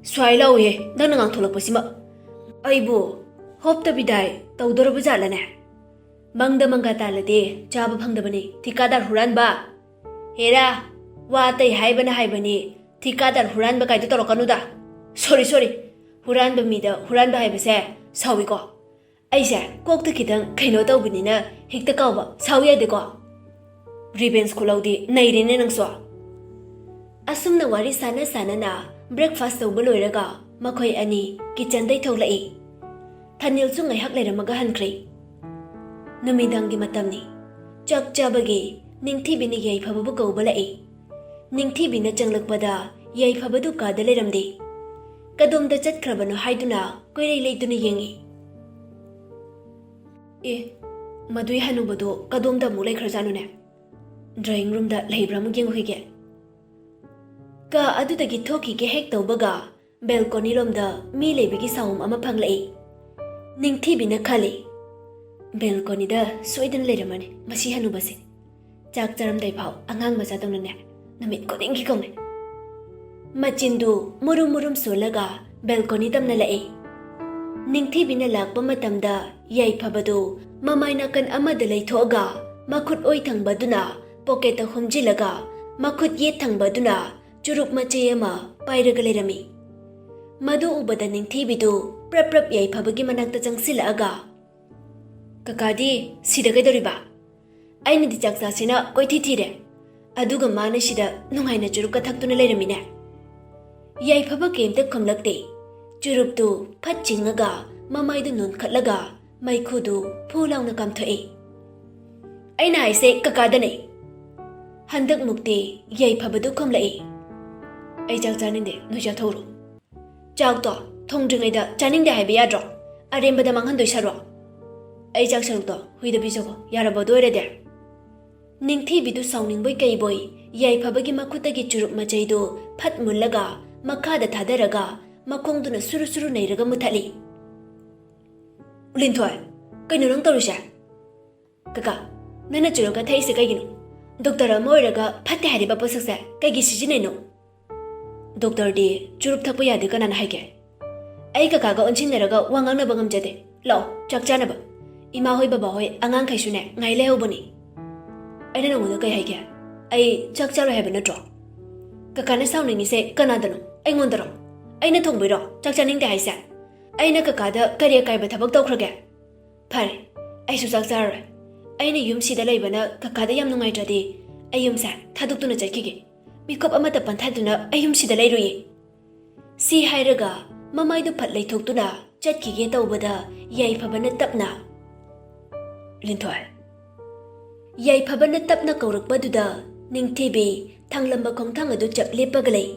ꯁ꯭ꯋꯥꯏ ꯂꯥꯎꯏꯍꯦ, ꯅꯪꯅ ꯉꯥꯡꯊꯣꯂꯛꯄꯁꯤꯃ꯫ ꯑꯩꯕꯨ ꯍꯣꯞꯇꯕꯤꯗꯥꯏ ꯇꯧꯗꯣꯔꯕ ꯖꯥꯠꯂꯅꯦ? ꯃꯪꯗ ꯃꯪꯒ ꯇꯥꯜꯂꯗꯤ ꯆꯥꯕ ꯐꯪꯗꯕꯅꯤ, ꯊꯤꯀꯥꯗꯥꯔ ꯍꯨꯔꯥꯟꯕ꯫ ꯍꯦꯔꯥ, ꯋꯥ ꯑꯇꯩ ꯍꯥꯏꯕꯅ ꯍꯥꯏꯕꯅꯤ, ꯊꯤꯀꯥꯗꯥꯔ ꯍꯨꯔꯥꯟꯕ ꯀꯥꯏꯗꯣ ꯇꯧꯔꯛꯀꯅꯨꯗ꯫ ꯁꯣꯔꯤ, ꯁꯣꯔꯤ꯫ ꯍꯨꯔꯥꯟꯕ ꯃꯤꯗ ꯍꯨꯔꯥꯟꯕ ꯍꯥꯏꯕꯁꯦ ꯁꯥꯎꯏꯀꯣ꯫ ꯑꯩꯁꯦ ꯀꯣꯛꯇ ꯈꯤꯇꯪ ꯀꯩꯅꯣ ꯇꯧꯕꯅꯤꯅ ꯍꯦꯛꯇ ꯀꯥꯎꯕ꯫ ꯁꯥꯎ ꯌꯥꯗꯦꯀꯣ꯫ ꯔꯤꯚꯦꯟꯁ ꯈꯨꯂꯧꯗꯤ ꯅꯩꯔꯦꯅꯦ ꯅꯪꯁꯨ꯫" ꯑꯁꯨꯝꯅ ꯋꯥꯔꯤ ꯁꯥꯟꯅ ꯁꯥꯟꯅꯅ ꯕ꯭ꯔꯦꯛꯐꯥꯁ ꯇꯧꯕ ꯂꯣꯏꯔꯒ ꯃꯈꯣꯏ ꯑꯅꯤ ꯀꯤꯆꯟꯗꯩ ꯊꯣꯛꯂꯛꯏ꯫ ꯊꯅꯤꯜꯁꯨ ꯉꯥꯏꯍꯥꯛ ꯂꯩꯔꯝꯃꯒ ꯍꯟꯈ꯭ꯔꯦ꯫ ꯅꯨꯃꯤꯗꯥꯡꯒꯤ ꯃꯇꯝꯅꯤ꯫ ꯆꯥꯛ ꯆꯥꯕꯒꯤ ꯅꯤꯡꯊꯤꯕꯤꯅ ꯌꯥꯏꯐꯕꯕꯨ ꯀꯧꯕ ꯂꯥꯛꯏ꯫ ꯅꯤꯡꯊꯤꯕꯤꯅ ꯆꯪꯂꯛꯄꯗ ꯌꯥꯏꯐꯕꯗꯨ ꯀꯥꯗ ꯂꯩꯔꯝꯗꯦ꯫ ꯀꯗꯣꯝꯗ ꯆꯠꯈ꯭ꯔꯕꯅꯣ ꯍꯥꯏꯗꯨꯅ ꯀꯣꯏꯔꯩ ꯂꯩꯗꯨꯅ ꯌꯦꯡꯉꯤ꯫ "ꯑꯦ, ꯃꯗꯨꯏ ꯍꯅꯨꯕꯗꯣ ꯀꯗꯣꯝꯗ ꯑꯃꯨꯛ ꯂꯩꯈ꯭ꯔꯖꯥꯠꯅꯣꯅꯦ? ꯗ꯭ꯔꯣꯌꯤꯡ ꯔꯨꯝꯗ ꯂꯩꯕ꯭ꯔꯥ ꯑꯃꯨꯛ ꯌꯦꯡꯉꯨꯈꯤꯒꯦ꯫" ꯀꯥ ꯑꯗꯨꯗꯒꯤ ꯊꯣꯛꯈꯤꯒꯦ ꯍꯦꯛ ꯇꯧꯕꯒ ꯕꯦꯜꯀꯣꯅꯤꯔꯣꯝꯗ ꯃꯤ ꯂꯩꯕꯒꯤ ꯁꯥꯎꯝ ꯑꯃ ꯐꯪꯂꯛꯏ꯫ ꯅꯤꯡꯊꯤꯕꯤꯅ ꯈꯜꯂꯤ, "ꯕꯦꯜꯀꯣꯅꯤꯗ ꯁꯣꯏꯗꯅ ꯂꯩꯔꯝꯃꯅꯤ ꯃꯁꯤ ꯍꯅꯨꯕꯁꯦ꯫ ꯆꯥꯛ ꯆꯥꯔꯝꯗꯥꯏ ꯐꯥꯎ ꯑꯉꯥꯡ ꯃꯆꯥꯗꯧꯅꯅꯦ ꯅꯨꯃꯤꯠ ꯈꯨꯗꯤꯡꯒꯤ ꯀꯧꯅꯩ꯫" ꯃꯆꯤꯟꯗꯨ ꯃꯨꯔꯨꯝ ꯃꯨꯔꯨꯝ ꯁꯣꯜꯂꯒ ꯕꯦꯜꯀꯣꯅꯤ ꯇꯝꯅ ꯂꯥꯛꯏ꯫ ꯅꯤꯡꯊꯤꯕꯤꯅ ꯂꯥꯛꯄ ꯃꯇꯝꯗ ꯌꯥꯏꯐꯕꯗꯨ ꯃꯃꯥꯏ ꯅꯥꯀꯟ ꯑꯃꯗ ꯂꯩꯊꯣꯛꯑꯒ ꯃꯈꯨꯠ ꯑꯣꯏ ꯊꯪꯕꯗꯨꯅ ꯄꯣꯀꯦꯠꯇ ꯍꯨꯝꯖꯤꯜꯂꯒ ꯃꯈꯨꯠ ꯌꯦꯠ ꯊꯪꯕꯗꯨꯅ ꯆꯨꯔꯨꯞ ꯃꯆꯩ ꯑꯃ ꯄꯥꯏꯔꯒ ꯂꯩꯔꯝꯃꯤ꯫ ꯃꯗꯨ ꯎꯕꯗ ꯅꯤꯡꯊꯤꯕꯤꯗꯨ ꯄ꯭ꯔꯞ ꯄ꯭ꯔꯞ ꯌꯥꯏꯐꯕꯒꯤ ꯃꯅꯥꯛꯇ ꯆꯪꯁꯤꯜꯂꯛꯑꯒ, "ꯀꯀꯥꯗꯤ ꯁꯤꯗ ꯀꯩꯗꯧꯔꯤꯕ? ꯑꯩꯅꯗꯤ ꯆꯥꯛ ꯆꯥꯁꯤꯅ ꯀꯣꯏꯊꯤ ꯊꯤꯔꯦ, ꯑꯗꯨꯒ ꯃꯥꯅ ꯁꯤꯗ ꯅꯨꯡꯉꯥꯏꯅ ꯆꯨꯔꯨꯞꯀ ꯊꯛꯇꯨꯅ ꯂꯩꯔꯝꯃꯤꯅꯦ꯫" ꯌꯥꯏꯐꯕ ꯀꯩꯝꯇ ꯈꯨꯝꯂꯛꯇꯦ꯫ ꯆꯨꯔꯨꯞꯇꯨ ꯐꯠ ꯆꯤꯡꯉꯒ ꯃꯃꯥꯏꯗꯨ ꯅꯣꯟꯈꯠꯂꯒ ꯃꯩꯈꯨꯗꯨ ꯐꯨ ꯂꯥꯎꯅ ꯀꯥꯝꯊꯣꯛꯏ꯫ "ꯑꯩꯅ ꯍꯥꯏꯁꯦ ꯀꯀꯥꯗꯅꯦ꯫ ꯍꯟꯗꯛ ꯃꯨꯛꯇꯤ ꯌꯥꯏꯐꯕꯗꯨ ꯈꯨꯝꯂꯛꯏ꯫ ꯑꯩ ꯆꯥꯛ ꯆꯥꯅꯤꯡꯗꯦ, ꯅꯣꯏ ꯆꯥꯊꯣꯛꯎꯔꯣ꯫ ꯆꯥꯛꯇꯣ ꯊꯣꯡꯗ꯭ꯔꯤꯉꯩꯗ ꯆꯥꯅꯤꯡꯗꯦ ꯍꯥꯏꯕ ꯌꯥꯗ꯭ꯔꯣ? ꯑꯔꯦꯝꯕꯗ ꯃꯥꯡꯍꯟꯗꯣꯏ ꯁꯔꯨꯛ꯫ ꯑꯩ ꯆꯥꯛ ꯁꯔꯨꯛꯇꯣ ꯍꯨꯏꯗ ꯄꯤꯖꯒꯣ, ꯌꯥꯔꯕꯣ ꯑꯗꯨ ꯑꯣꯏꯔꯗꯤ?" ꯅꯤꯡꯊꯤꯕꯤꯗꯨ ꯁꯥꯎꯅꯤꯡꯕꯣꯏ ꯀꯩꯕꯣꯏ ꯌꯥꯏꯐꯕꯒꯤ ꯃꯈꯨꯠꯇꯒꯤ ꯆꯨꯔꯨꯞ ꯃꯆꯩꯗꯨ ꯐꯠ ꯃꯨꯜꯂꯒ ꯃꯈꯥꯗ ꯊꯥꯗꯔꯒ ꯃꯈꯣꯡꯗꯨꯅ ꯁꯨꯔꯨ ꯁꯨꯔꯨ ꯅꯩꯔꯒ ꯃꯨꯊꯠꯂꯤ꯫ "ꯂꯤꯟꯊꯣꯏ, ꯀꯩꯅꯣ ꯅꯪ ꯇꯧꯔꯤꯁꯦ?" "ꯀꯀꯥ, ꯅꯪꯅ ꯆꯨꯔꯨꯞꯀ ꯊꯛꯏꯁꯦ ꯀꯩꯒꯤꯅꯣ? ꯗꯣꯛꯇꯔ ꯑꯃ ꯑꯣꯏꯔꯒ ꯐꯠꯇꯦ ꯍꯥꯏꯔꯤꯕ ꯄꯣꯠꯁꯛꯁꯦ ꯀꯩꯒꯤ ꯁꯤꯖꯤꯟꯅꯩꯅꯣ?" "ꯗꯣꯛꯇꯔꯗꯤ ꯆꯨꯔꯨꯞ ꯊꯛꯄ ꯌꯥꯗꯦ ꯀꯅꯥꯅ ꯍꯥꯏꯒꯦ? ꯑꯩ ꯀꯀꯥꯒ ꯑꯣꯟꯁꯤꯟꯅꯔꯒ ꯋꯥ ꯉꯥꯡꯅꯕ ꯉꯝꯖꯗꯦ꯫ ꯂꯥꯛꯑꯣ, ꯆꯥꯛ ꯆꯥꯅꯕ꯫ ꯏꯃꯥ ꯍꯣꯏ, ꯕꯕꯥ ꯍꯣꯏ, ꯑꯉꯥꯡꯈꯩꯁꯨꯅꯦ ꯉꯥꯏ ꯂꯩꯍꯧꯕꯅꯤ꯫ ꯑꯩꯅ ꯅꯉꯣꯟꯗ ꯀꯩ ꯍꯥꯏꯒꯦ? ꯑꯩ ꯆꯥꯛ ꯆꯥꯔꯣꯏ ꯍꯥꯏꯕ ꯅꯠꯇ꯭ꯔꯣ?" "ꯀꯀꯥꯅ ꯁꯥꯎꯅꯤꯡꯉꯤꯁꯦ ꯀꯅꯥꯗꯅꯣ? ꯑꯩꯉꯣꯟꯗꯔꯣ? ꯑꯩꯅ ꯊꯣꯡꯕꯩꯔꯣ ꯆꯥꯛ ꯆꯥꯅꯤꯡꯗꯦ ꯍꯥꯏꯁꯦ? ꯑꯩꯅ ꯀꯀꯥꯗ ꯀꯔꯤ ꯑꯀꯥꯏꯕ ꯊꯕꯛ ꯇꯧꯈ꯭ꯔꯒꯦ? ꯐꯔꯦ, ꯑꯩꯁꯨ ꯆꯥꯛ ꯆꯥꯔꯔꯣꯏ꯫ ꯑꯩꯅ ꯌꯨꯝꯁꯤꯗ ꯂꯩꯕꯅ ꯀꯀꯥꯗ ꯌꯥꯝ ꯅꯨꯡꯉꯥꯏꯇ꯭ꯔꯗꯤ ꯑꯩ ꯌꯨꯝꯁꯦ ꯊꯥꯗꯣꯛꯇꯨꯅ ꯆꯠꯈꯤꯒꯦ꯫ ꯃꯤꯀꯨꯞ ꯑꯃꯠꯇ ꯄꯟꯊꯗꯨꯅ ꯑꯩ ꯌꯨꯝꯁꯤꯗ ꯂꯩꯔꯣꯏꯌꯦ꯫" ꯁꯤ ꯍꯥꯏꯔꯒ ꯃꯃꯥꯏꯗꯨ ꯐꯠ ꯂꯩꯊꯣꯛꯇꯨꯅ ꯆꯠꯈꯤꯒꯦ ꯇꯧꯕꯗ ꯌꯥꯏꯐꯕꯅ ꯇꯞꯅ, "ꯂꯤꯟꯊꯣꯏ꯫" ꯌꯥꯏꯐꯕꯅ ꯇꯞꯅ ꯀꯧꯔꯛꯄꯗꯨꯗ ꯅꯤꯡꯊꯤꯕꯤ ꯊꯥꯡꯂꯝꯕ ꯈꯣꯡꯊꯥꯡ ꯑꯗꯨ ꯆꯞ ꯂꯦꯞꯄꯒ ꯂꯩ꯫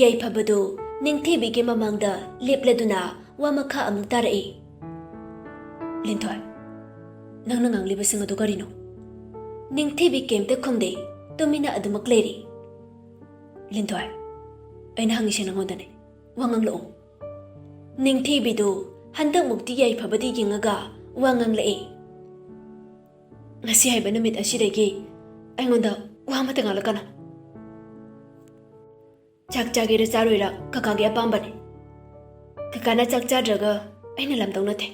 ꯌꯥꯏꯐꯕꯗꯨ ꯅꯤꯡꯊꯤꯕꯤꯒꯤ ꯃꯃꯥꯡꯗ ꯂꯦꯞꯂꯗꯨꯅ ꯋꯥ ꯃꯈꯥ ꯑꯃꯨꯛ ꯇꯥꯔꯛꯏ꯫ "ꯂꯤꯟꯊꯣꯏ, ꯅꯪꯅ ꯉꯥꯡꯂꯤꯕꯁꯤꯡ ꯑꯗꯨ ꯀꯔꯤꯅꯣ?" ꯅꯤꯡꯊꯤꯕꯤ ꯀꯩꯝꯇ ꯈꯨꯝꯗꯦ, ꯇꯨꯃꯤꯟꯅ ꯑꯗꯨꯃꯛ ꯂꯩꯔꯤ꯫ "ꯂꯤꯟꯊꯣꯏ, ꯑꯩꯅ ꯍꯪꯉꯤꯁꯦ ꯅꯉꯣꯟꯗꯅꯦ, ꯋꯥ ꯉꯥꯡꯂꯛꯑꯣ꯫" ꯅꯤꯡꯊꯤꯕꯤꯗꯨ ꯍꯟꯗꯛꯃꯨꯛꯇꯤ ꯌꯥꯏꯐꯕꯗ ꯌꯦꯡꯉꯒ ꯋꯥ ꯉꯥꯡꯂꯛꯏ꯫ "ꯉꯁꯤ ꯍꯥꯏꯕ ꯅꯨꯃꯤꯠ ꯑꯁꯤꯗꯒꯤ ꯑꯩꯉꯣꯟꯗ ꯋꯥ ꯑꯃꯠꯇ ꯉꯥꯡꯂꯛꯀꯅꯨ꯫ ꯆꯥꯛ ꯆꯥꯒꯦꯔꯥ ꯆꯥꯔꯣꯏꯔꯥ ꯀꯀꯥꯒꯤ ꯑꯄꯥꯝꯕꯅꯤ꯫ ꯀꯀꯥꯅ ꯆꯥꯛ ꯆꯥꯗ꯭ꯔꯒ ꯑꯩꯅ ꯂꯝꯗꯧ ꯅꯠꯇꯦ꯫"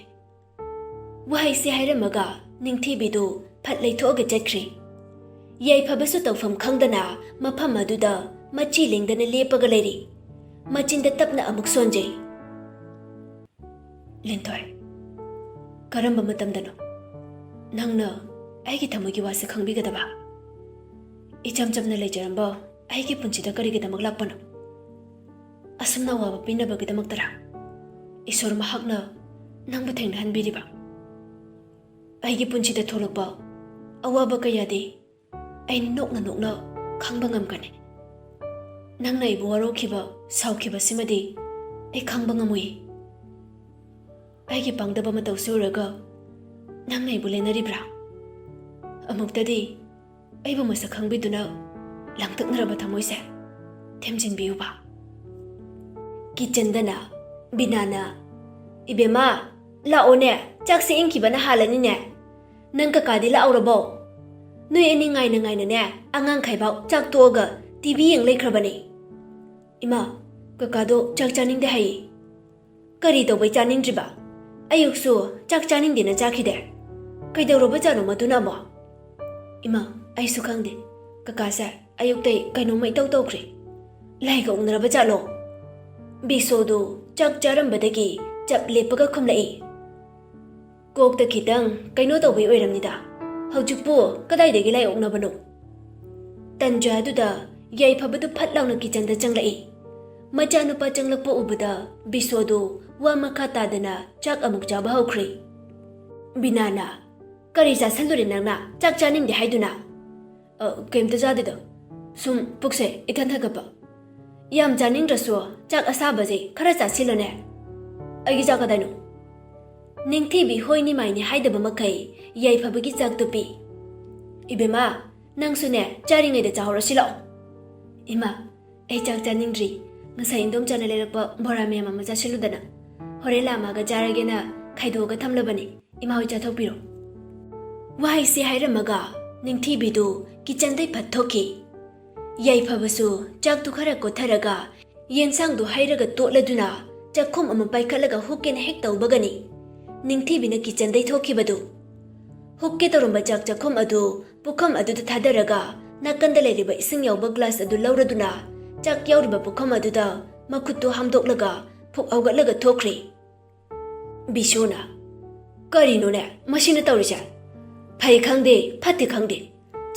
ꯋꯥꯍꯩꯁꯤ ꯍꯥꯏꯔꯝꯃꯒ ꯅꯤꯡꯊꯤꯕꯤꯗꯨ ꯐꯠ ꯂꯩꯊꯣꯛꯑꯒ ꯆꯠꯈ꯭ꯔꯤ꯫ ꯌꯥꯏꯐꯕꯁꯨ ꯇꯧꯐꯝ ꯈꯪꯗꯅ ꯃꯐꯝ ꯑꯗꯨꯗ ꯃꯆꯤ ꯂꯦꯡꯗꯅ ꯂꯦꯞꯄꯒ ꯂꯩꯔꯤ꯫ ꯃꯆꯤꯟꯗ ꯇꯞꯅ ꯑꯃꯨꯛ ꯁꯣꯟꯖꯩ꯫ "ꯂꯤꯟꯊꯣꯏ, ꯀꯔꯝꯕ ꯃꯇꯝꯗꯅꯣ ꯅꯪꯅ ꯑꯩꯒꯤ ꯊꯃꯣꯏꯒꯤ ꯋꯥꯁꯦ ꯈꯪꯕꯤꯒꯗꯕ? ꯏꯆꯝ ꯆꯝꯅ ꯂꯩꯖꯔꯝꯕ ꯑꯩꯒꯤ ꯄꯨꯟꯁꯤꯗ ꯀꯔꯤꯒꯤꯗꯃꯛ ꯂꯥꯛꯄꯅꯣ? ꯑꯁꯨꯝꯅ ꯑꯋꯥꯕ ꯄꯤꯅꯕꯒꯤꯗꯃꯛꯇꯔꯥ ꯏꯁꯣꯔ ꯃꯍꯥꯛꯅ ꯅꯪꯕꯨ ꯊꯦꯡꯅꯍꯟꯕꯤꯔꯤꯕ? ꯑꯩꯒꯤ ꯄꯨꯟꯁꯤꯗ ꯊꯣꯛꯂꯛꯄ ꯑꯋꯥꯕ ꯀꯌꯥꯗꯤ ꯑꯩ ꯅꯣꯛꯅ ꯅꯣꯛꯅ ꯈꯪꯕ ꯉꯝꯒꯅꯤ꯫ ꯅꯪꯅ ꯑꯩꯕꯨ ꯋꯥꯔꯧꯈꯤꯕ, ꯁꯥꯎꯈꯤꯕꯁꯤꯃꯗꯤ ꯑꯩ ꯈꯪꯕ ꯉꯝꯃꯨꯏ꯫ ꯑꯩꯒꯤ ꯄꯥꯡꯗꯕ ꯃꯇꯧꯁꯤ ꯎꯔꯒ ꯅꯪꯅ ꯑꯩꯕꯨ ꯂꯦꯟꯅꯔꯤꯕ꯭ꯔꯥ? ꯑꯃꯨꯛꯇꯗꯤ ꯑꯩꯕꯨ ꯃꯁꯛ ꯈꯪꯕꯤꯗꯨꯅ ꯂꯥꯡꯇꯛꯅꯔꯕ ꯊꯃꯣꯏꯁꯦ ꯊꯦꯝꯖꯤꯟꯕꯤꯌꯨꯕ꯫ ꯀꯤꯆꯟꯗꯅ ꯕꯤꯅꯥꯅ, "ꯏꯕꯦꯝꯃ, ꯂꯥꯛꯑꯣꯅꯦ, ꯆꯥꯛꯁꯦ ꯏꯪꯈꯤꯕꯅ ꯍꯥꯜꯂꯅꯤꯅꯦ꯫ ꯅꯪ ꯀꯀꯥꯗꯤ ꯂꯥꯛꯍꯧꯔꯕꯣ? ꯅꯣꯏ ꯑꯅꯤ ꯉꯥꯏꯅ ꯉꯥꯏꯅꯅꯦ ꯑꯉꯥꯡꯈꯩꯐꯥꯎ ꯆꯥꯛ ꯇꯣꯛꯑꯒ ꯇꯤ ꯚꯤ ꯌꯦꯡ ꯂꯩꯈ꯭ꯔꯕꯅꯤ꯫ ꯏꯃꯥ, ꯀꯀꯥꯗꯣ ꯆꯥꯛ ꯆꯥꯅꯤꯡꯗꯦ ꯍꯥꯏꯌꯦ꯫ ꯀꯔꯤ ꯇꯧꯕꯩ ꯆꯥꯅꯤꯡꯗ꯭ꯔꯤꯕ? ꯑꯌꯨꯛꯁꯨ ꯆꯥꯛ ꯆꯥꯅꯤꯡꯗꯦꯅ ꯆꯥꯈꯤꯗꯦ꯫ ꯀꯩꯗꯧꯔꯕꯖꯥꯠꯅꯣ ꯃꯗꯨꯅ ꯑꯃꯨꯛ? ꯏꯃꯥ, ꯑꯩꯁꯨ ꯈꯪꯗꯦ꯫ ꯀꯀꯥꯁꯦ ꯑꯌꯨꯛꯇꯩ ꯀꯩꯅꯣꯝꯃ ꯏꯇꯧ ꯇꯧꯈ꯭ꯔꯦ꯫ ꯂꯥꯏꯒ ꯑꯣꯛꯅꯔꯕ ꯖꯥꯠꯂꯣ?" ꯕꯤꯁꯣꯗꯨ ꯆꯥꯛ ꯆꯥꯔꯝꯕꯗꯒꯤ ꯆꯞ ꯂꯦꯞꯄꯒ ꯈꯨꯝꯂꯛꯏ꯫ "ꯀꯣꯛꯇ ꯈꯤꯇꯪ ꯀꯩꯅꯣ ꯇꯧꯕꯩ ꯑꯣꯏꯔꯝꯅꯤꯗ꯫ ꯍꯧꯖꯤꯛꯄꯨ ꯀꯗꯥꯏꯗꯒꯤ ꯂꯥꯏ ꯑꯣꯛꯅꯕꯅꯣ?" ꯇꯟꯖꯥꯗꯨꯗ ꯌꯥꯏꯐꯕꯗꯨ ꯐꯠ ꯂꯥꯎꯅ ꯀꯤꯆꯟꯗ ꯆꯪꯂꯛꯏ꯫ ꯃꯆꯥꯅꯨꯄꯥ ꯆꯪꯂꯛꯄ ꯎꯕꯗ ꯕꯤꯁꯣꯗꯨ ꯋꯥ ꯃꯈꯥ ꯇꯥꯗꯅ ꯆꯥꯛ ꯑꯃꯨꯛ ꯆꯥꯕ ꯍꯧꯈ꯭ꯔꯦ꯫ ꯕꯤꯅꯥꯅ, "ꯀꯔꯤ ꯆꯥꯁꯜꯂꯨꯔꯦ ꯅꯪꯅ ꯆꯥꯛ ꯆꯥꯅꯤꯡꯗꯦ ꯍꯥꯏꯗꯨꯅ?" "ꯑ, ꯀꯩꯝꯇ ꯆꯥꯗꯦꯗ꯫ ꯁꯨꯝ ꯄꯨꯛꯁꯦ ꯏꯊꯟ ꯊꯟꯒꯠꯄ꯫ ꯌꯥꯝ ꯆꯥꯅꯤꯡꯗ꯭ꯔꯁꯨ ꯆꯥꯛ ꯑꯁꯥꯕꯁꯦ ꯈꯔ ꯆꯥꯁꯤꯜꯂꯣꯅꯦ꯫ ꯑꯩꯒꯤ ꯆꯥꯛ ꯀꯗꯥꯏꯅꯣ?" ꯅꯤꯡꯊꯤꯕꯤ ꯍꯣꯏꯅꯤ ꯃꯥꯏꯅꯤ ꯍꯥꯏꯗꯕ ꯃꯈꯩ ꯌꯥꯏꯐꯕꯒꯤ ꯆꯥꯛꯇꯨ ꯄꯤ꯫ "ꯏꯕꯦꯝꯃ, ꯅꯪꯁꯨꯅꯦ ꯆꯥꯔꯤꯉꯩꯗ ꯆꯥꯍꯧꯔꯁꯤ ꯂꯥꯛꯑꯣ꯫" "ꯏꯃꯥ, ꯑꯩ ꯆꯥꯛ ꯆꯥꯅꯤꯡꯗ꯭ꯔꯤ꯫ ꯉꯁꯥꯏ ꯏꯟꯗꯣꯝꯆꯥꯅ ꯂꯩꯔꯛꯄ ꯕꯣꯔꯥ ꯃꯌꯥꯝ ꯑꯃ ꯆꯥꯁꯤꯜꯂꯨꯗꯅ ꯍꯣꯔꯦꯟ ꯂꯥꯝꯃꯒ ꯆꯥꯔꯒꯦꯅ ꯈꯥꯏꯗꯣꯛꯑꯒ ꯊꯝꯂꯕꯅꯤ꯫ ꯏꯃꯥ ꯍꯣꯏ ꯆꯥꯊꯣꯛꯄꯤꯔꯣ꯫" ꯋꯥꯍꯩꯁꯦ ꯍꯥꯏꯔꯝꯃꯒ ꯅꯤꯡꯊꯤꯕꯤꯗꯨ ꯀꯤꯆꯟꯗꯩ ꯐꯠ ꯊꯣꯛꯈꯤ꯫ ꯌꯥꯏꯐꯕꯁꯨ ꯆꯥꯛꯇꯨ ꯈꯔ ꯀꯣꯠꯊꯔꯒ ꯌꯦꯟꯁꯥꯡꯗꯨ ꯍꯩꯔꯒ ꯇꯣꯠꯂꯗꯨꯅ ꯆꯥꯛꯈꯨꯝ ꯑꯃ ꯄꯥꯏꯈꯠꯂꯒ ꯍꯨꯛꯀꯦꯅ ꯍꯦꯛ ꯇꯧꯕꯒꯅꯤ ꯅꯤꯡꯊꯤꯕꯤꯅ ꯀꯤꯆꯟꯗꯩ ꯊꯣꯛꯈꯤꯕꯗꯨ꯫ ꯍꯨꯛꯀꯦ ꯇꯧꯔꯝꯕ ꯆꯥꯛ ꯆꯥꯛꯈꯨꯝ ꯑꯗꯨ ꯄꯨꯈꯝ ꯑꯗꯨꯗ ꯊꯥꯗꯔꯒ ꯅꯥꯀꯟꯗ ꯂꯩꯔꯤꯕ ꯏꯁꯤꯡ ꯌꯥꯎꯕ ꯒ꯭ꯂꯥꯁ ꯑꯗꯨ ꯂꯧꯔꯗꯨꯅ ꯆꯥꯛ ꯌꯥꯎꯔꯤꯕ ꯄꯨꯈꯝ ꯑꯗꯨꯗ ꯃꯈꯨꯠꯇꯨ ꯍꯥꯝꯗꯣꯛꯂꯒ ꯐꯨꯛ ꯍꯧꯒꯠꯂꯒ ꯊꯣꯛꯈ꯭ꯔꯦ꯫ ꯕꯤꯁꯨꯅ, ꯀꯔꯤꯅꯣꯅꯦ ꯃꯁꯤꯅ ꯇꯧꯔꯤꯁꯦ? ꯐꯩ ꯈꯪꯗꯦ, ꯐꯠꯇꯦ ꯈꯪꯗꯦ,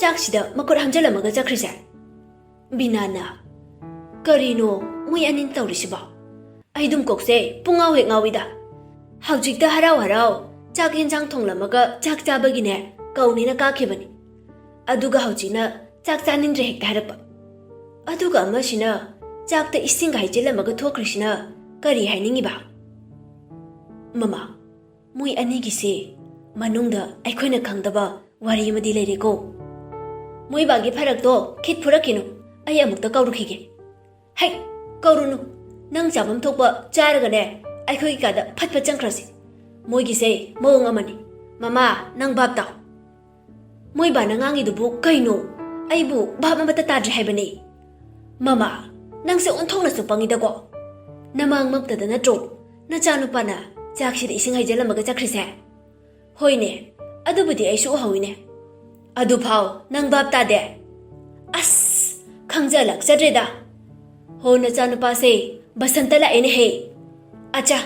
ꯆꯥꯛꯁꯤꯗ ꯃꯈꯨꯠ ꯍꯥꯝꯖꯜꯂꯝꯃꯒ ꯆꯠꯈ꯭ꯔꯤꯁꯦ꯫ ꯕꯤꯅꯥꯅ, "ꯀꯔꯤꯅꯣ ꯃꯣꯏ ꯑꯅꯤꯅ ꯇꯧꯔꯤꯁꯤꯕꯣ? ꯑꯩ ꯑꯗꯨꯝ ꯀꯣꯛꯁꯦ ꯄꯨꯡꯉꯥꯎ ꯍꯦꯛ ꯉꯥꯎꯏꯗ꯫ ꯍꯧꯖꯤꯛꯇ ꯍꯔꯥꯎ ꯍꯔꯥꯎ ꯆꯥꯛ ꯌꯦꯟꯁꯥꯡ ꯊꯣꯡꯂꯝꯃꯒ ꯆꯥꯛ ꯆꯥꯕꯒꯤꯅꯦ ꯀꯧꯅꯦꯅ ꯀꯥꯈꯤꯕꯅꯤ, ꯑꯗꯨꯒ ꯍꯧꯖꯤꯛꯅ ꯆꯥꯛ ꯆꯥꯅꯤꯡꯗ꯭ꯔꯦ ꯍꯦꯛꯇ ꯍꯥꯏꯔꯛꯄ꯫ ꯑꯗꯨꯒ ꯑꯃꯁꯤꯅ ꯆꯥꯛꯇ ꯏꯁꯤꯡꯒ ꯍꯩꯖꯤꯜꯂꯝꯃꯒ ꯊꯣꯛꯈ꯭ꯔꯤꯁꯤꯅ ꯀꯔꯤ ꯍꯥꯏꯅꯤꯡꯉꯤꯕ?" "ꯃꯃꯥ, ꯃꯣꯏ ꯑꯅꯤꯒꯤꯁꯦ ꯃꯅꯨꯡꯗ ꯑꯩꯈꯣꯏꯅ ꯈꯪꯗꯕ ꯋꯥꯔꯤ ꯑꯃꯗꯤ ꯂꯩꯔꯦꯀꯣ꯫ ꯃꯣꯏ ꯕꯥꯒꯤ ꯐꯔꯛꯇꯣ ꯈꯤꯠ ꯐꯨꯔꯛꯈꯤꯅꯨ, ꯑꯩ ꯑꯃꯨꯛꯇ ꯀꯧꯔꯨꯈꯤꯒꯦ꯫" "ꯍꯩ, ꯀꯧꯔꯨꯅꯨ, ꯅꯪ ꯆꯥꯐꯝ ꯊꯣꯛꯄ ꯆꯥꯔꯒꯅꯦ ꯑꯩꯈꯣꯏꯒꯤ ꯀꯥꯗ ꯐꯠ ꯐꯠ ꯆꯪꯈ꯭ꯔꯁꯤ꯫ ꯃꯣꯏꯒꯤꯁꯦ ꯃꯑꯣꯡ ꯑꯃꯅꯤ꯫ ꯃꯃꯥ, ꯅꯪ ꯚꯥꯞ ꯇꯥꯎ꯫" "ꯃꯣꯏ ꯕꯥꯅ ꯉꯥꯡꯉꯤꯗꯨꯕꯨ ꯀꯩꯅꯣ? ꯑꯩꯕꯨ ꯚꯥꯞ ꯑꯃꯠꯇ ꯇꯥꯗ꯭ꯔꯦ ꯍꯥꯏꯕꯅꯤ꯫" "ꯃꯃꯥ, ꯅꯪꯁꯦ ꯑꯣꯟꯊꯣꯛꯅꯁꯨ ꯄꯪꯉꯤꯗꯀꯣ꯫ ꯅꯃꯥꯡꯃꯛꯇꯗ ꯅꯠꯇ꯭ꯔꯣ ꯅꯆꯥꯅꯨꯄꯥꯅ ꯆꯥꯛꯁꯤꯗ ꯏꯁꯤꯡ ꯍꯩꯖꯤꯜꯂꯝꯃꯒ ꯆꯠꯈ꯭ꯔꯤꯁꯦ?" "ꯍꯣꯏꯅꯦ, ꯑꯗꯨꯕꯨꯗꯤ ꯑꯩꯁꯨ ꯎꯍꯧꯏꯅꯦ꯫" "ꯑꯗꯨꯐꯥꯎ ꯅꯪ ꯚꯥꯞ ꯇꯥꯗꯦ?" "ꯑꯁ, ꯈꯪꯖ ꯂꯥꯛꯆꯗ꯭ꯔꯦꯗ꯫ ꯍꯣ, ꯅꯆꯥꯅꯨꯄꯥꯁꯦ ꯕꯁꯟꯇ ꯂꯥꯛꯑꯦꯅꯦꯍꯦ꯫ ꯑꯆꯥ,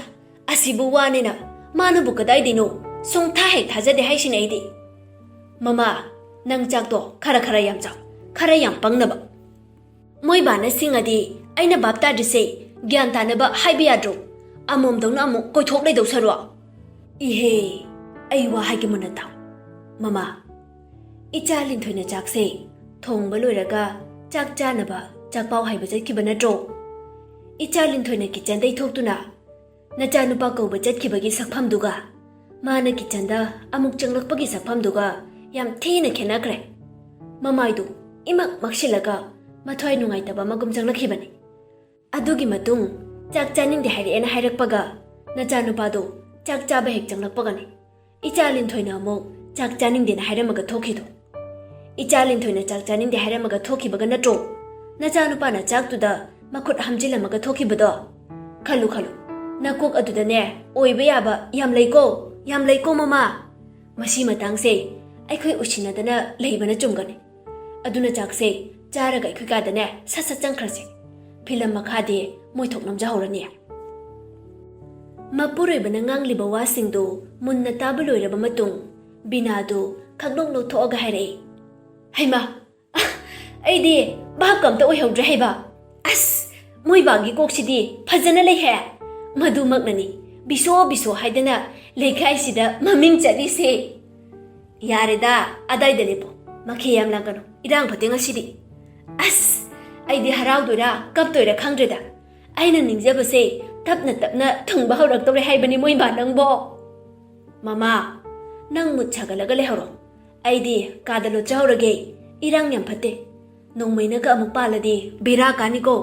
ꯑꯁꯤꯕꯨ ꯋꯥꯅꯦꯅ ꯃꯥꯅꯕꯨ ꯀꯗꯥꯏꯗꯩꯅꯣ ꯁꯨꯡꯊꯥ ꯍꯦꯛ ꯊꯥꯖꯗꯦ ꯍꯥꯏꯁꯤꯅꯦ ꯑꯩꯗꯤ꯫ ꯃꯃꯥ, ꯅꯪ ꯆꯥꯛꯇꯣ ꯈꯔ ꯈꯔ ꯌꯥꯝ ꯆꯥꯎ, ꯈꯔ ꯌꯥꯝ ꯄꯪꯅꯕ꯫ ꯃꯣꯏ ꯕꯥꯅ ꯁꯤꯡꯉꯗꯤ ꯑꯩꯅ ꯚꯥꯞ ꯇꯥꯗ꯭ꯔꯤꯁꯦ ꯒ꯭ꯌꯥꯟ ꯇꯥꯅꯕ ꯍꯥꯏꯕ ꯌꯥꯗ꯭ꯔꯣ? ꯑꯃꯣꯝꯗꯧꯅ ꯑꯃꯨꯛ ꯀꯣꯏꯊꯣꯛ ꯂꯩꯗꯧ ꯁꯔꯨꯛ꯫ ꯏꯍꯦ, ꯑꯩ ꯋꯥ ꯍꯥꯏꯒꯦ ꯃꯨꯟꯅ ꯇꯥꯎ꯫ ꯃꯃꯥ, ꯏꯆꯥ ꯂꯤꯟꯊꯣꯏꯅ ꯆꯥꯛꯁꯦ ꯊꯣꯡꯕ ꯂꯣꯏꯔꯒ ꯆꯥꯛ ꯆꯥꯅꯕ ꯆꯥꯛꯄꯥꯎ ꯍꯥꯏꯕ ꯆꯠꯈꯤꯕ ꯅꯠꯇ꯭ꯔꯣ? ꯏꯆꯥ ꯂꯤꯟꯊꯣꯏꯅ ꯀꯤꯠꯆꯟꯗꯩ ꯊꯣꯛꯇꯨꯅ ꯅꯆꯥꯅꯨꯄꯥ ꯀꯧꯕ ꯆꯠꯈꯤꯕꯒꯤ ꯁꯛꯐꯝꯗꯨꯒ ꯃꯥꯅ ꯀꯤꯠꯆꯟꯗ ꯑꯃꯨꯛ ꯆꯪꯂꯛꯄꯒꯤ ꯁꯛꯐꯝꯗꯨꯒ ꯌꯥꯝ ꯊꯤꯅ ꯈꯦꯠꯅꯈ꯭ꯔꯦ꯫ ꯃꯃꯥꯏꯗꯨ ꯏꯃꯛ ꯃꯛꯁꯤꯜꯂꯒ ꯃꯊ꯭ꯋꯥꯏ ꯅꯨꯡꯉꯥꯏꯇꯕ ꯑꯃꯒꯨꯝ ꯆꯪꯂꯛꯈꯤꯕꯅꯤ꯫ ꯑꯗꯨꯒꯤ ꯃꯇꯨꯡ ꯆꯥꯛ ꯆꯥꯅꯤꯡꯗꯦ ꯍꯥꯏꯔꯛꯑꯦꯅ ꯍꯥꯏꯔꯛꯄꯒ ꯅꯆꯥꯅꯨꯄꯥꯗꯨ ꯆꯥꯛ ꯆꯥꯕ ꯍꯦꯛ ꯆꯪꯂꯛꯄꯒꯅꯤ ꯏꯆꯥ ꯂꯤꯟꯊꯣꯏꯅ ꯑꯃꯨꯛ ꯆꯥꯛ ꯆꯥꯅꯤꯡꯗꯦꯅ ꯍꯥꯏꯔꯝꯃꯒ ꯊꯣꯛꯈꯤꯗꯣ꯫ ꯏꯆꯥ ꯂꯤꯟꯊꯣꯏꯅ ꯆꯥꯛ ꯆꯥꯅꯤꯡꯗꯦ ꯍꯥꯏꯔꯝꯃꯒ ꯊꯣꯛꯈꯤꯕꯒ ꯅꯠꯇ꯭ꯔꯣ ꯅꯆꯥꯅꯨꯄꯥꯅ ꯆꯥꯛꯇꯨꯗ ꯃꯈꯨꯠ ꯍꯥꯝꯖꯤꯜꯂꯝꯃꯒ ꯊꯣꯛꯈꯤꯕꯗꯣ? ꯈꯜꯂꯨ ꯈꯜꯂꯨ, ꯅꯀꯣꯛ ꯑꯗꯨꯗꯅꯦ ꯑꯣꯏꯕ ꯌꯥꯕ ꯌꯥꯝ ꯂꯩꯀꯣ, ꯌꯥꯝ ꯂꯩꯀꯣ ꯃꯃꯥ꯫ ꯃꯁꯤ ꯃꯇꯥꯡꯁꯦ ꯑꯩꯈꯣꯏ ꯎꯁꯤꯟꯅꯗꯅ ꯂꯩꯕꯅ ꯆꯨꯝꯒꯅꯤ꯫ ꯑꯗꯨꯅ ꯆꯥꯛꯁꯦ ꯆꯥꯔꯒ ꯑꯩꯈꯣꯏ ꯀꯥꯗꯅꯦ ꯁꯠ ꯁꯠ ꯆꯪꯈ꯭ꯔꯁꯦ꯫ ꯐꯤꯂꯝ ꯃꯈꯥꯗꯤ ꯃꯣꯏ ꯊꯣꯛ ꯅꯝꯖꯍꯧꯔꯅꯤ꯫ ꯃꯄꯨꯔꯣꯏꯕꯅ ꯉꯥꯡꯂꯤꯕ ꯋꯥꯁꯤꯡꯗꯨ ꯃꯨꯟꯅ ꯇꯥꯕ ꯂꯣꯏꯔꯕ ꯃꯇꯨꯡ, ꯕꯤꯅꯥꯗꯨ ꯈꯛꯅꯣꯛ ꯅꯣꯛꯊꯣꯛꯑꯒ ꯍꯥꯏꯔꯛꯏ, "ꯍꯩꯃꯥ, ꯑꯩꯗꯤ ꯚꯥꯞꯀ ꯑꯝꯇ ꯑꯣꯏꯍꯧꯗ꯭ꯔꯦ ꯍꯥꯏꯕ꯫ ꯑꯁ, ꯃꯣꯏꯕꯥꯒꯤ ꯀꯣꯛꯁꯤꯗꯤ ꯐꯖꯅ ꯂꯩꯍꯦ꯫ ꯃꯗꯨꯃꯛꯅꯅꯤ ꯕꯤꯁꯣ ꯕꯤꯁꯣ ꯍꯥꯏꯗꯅ ꯂꯩꯀꯥꯏꯁꯤꯗ ꯃꯃꯤꯡ ꯆꯠꯂꯤꯁꯦ꯫ ꯌꯥꯔꯦꯗ, ꯑꯗꯥꯏꯗ ꯂꯦꯞꯄꯣ꯫ ꯃꯈꯦ ꯌꯥꯝ ꯂꯥꯡꯒꯅꯨ꯫ ꯏꯔꯥꯡ ꯐꯠꯇꯦ ꯉꯁꯤꯗꯤ꯫ ꯑꯁ, ꯑꯩꯗꯤ ꯍꯔꯥꯎꯗꯣꯏꯔꯥ ꯀꯞꯇꯣꯏꯔꯥ ꯈꯪꯗ꯭ꯔꯦꯗ꯫ ꯑꯩꯅ ꯅꯤꯡꯖꯕꯁꯦ ꯇꯞꯅ ꯇꯞꯅ ꯊꯨꯡꯕ ꯍꯧꯔꯛꯇꯧꯔꯦ ꯍꯥꯏꯕꯅꯤ ꯃꯣꯏꯕꯥ ꯅꯪꯕꯣ꯫" "ꯃꯃꯥ, ꯅꯪ ꯃꯨꯠ ꯁꯥꯒꯠꯂꯒ ꯂꯩꯍꯧꯔꯣ꯫ ꯑꯩꯗꯤ ꯀꯥꯗ ꯂꯣꯠꯆꯍꯧꯔꯒꯦ꯫ ꯏꯔꯥꯡ ꯌꯥꯝ ꯐꯠꯇꯦ꯫ ꯅꯣꯡꯃꯩꯅꯒ ꯑꯃꯨꯛ ꯄꯥꯜꯂꯗꯤ ꯕꯦꯔꯥ ꯀꯥꯅꯤꯀꯣ꯫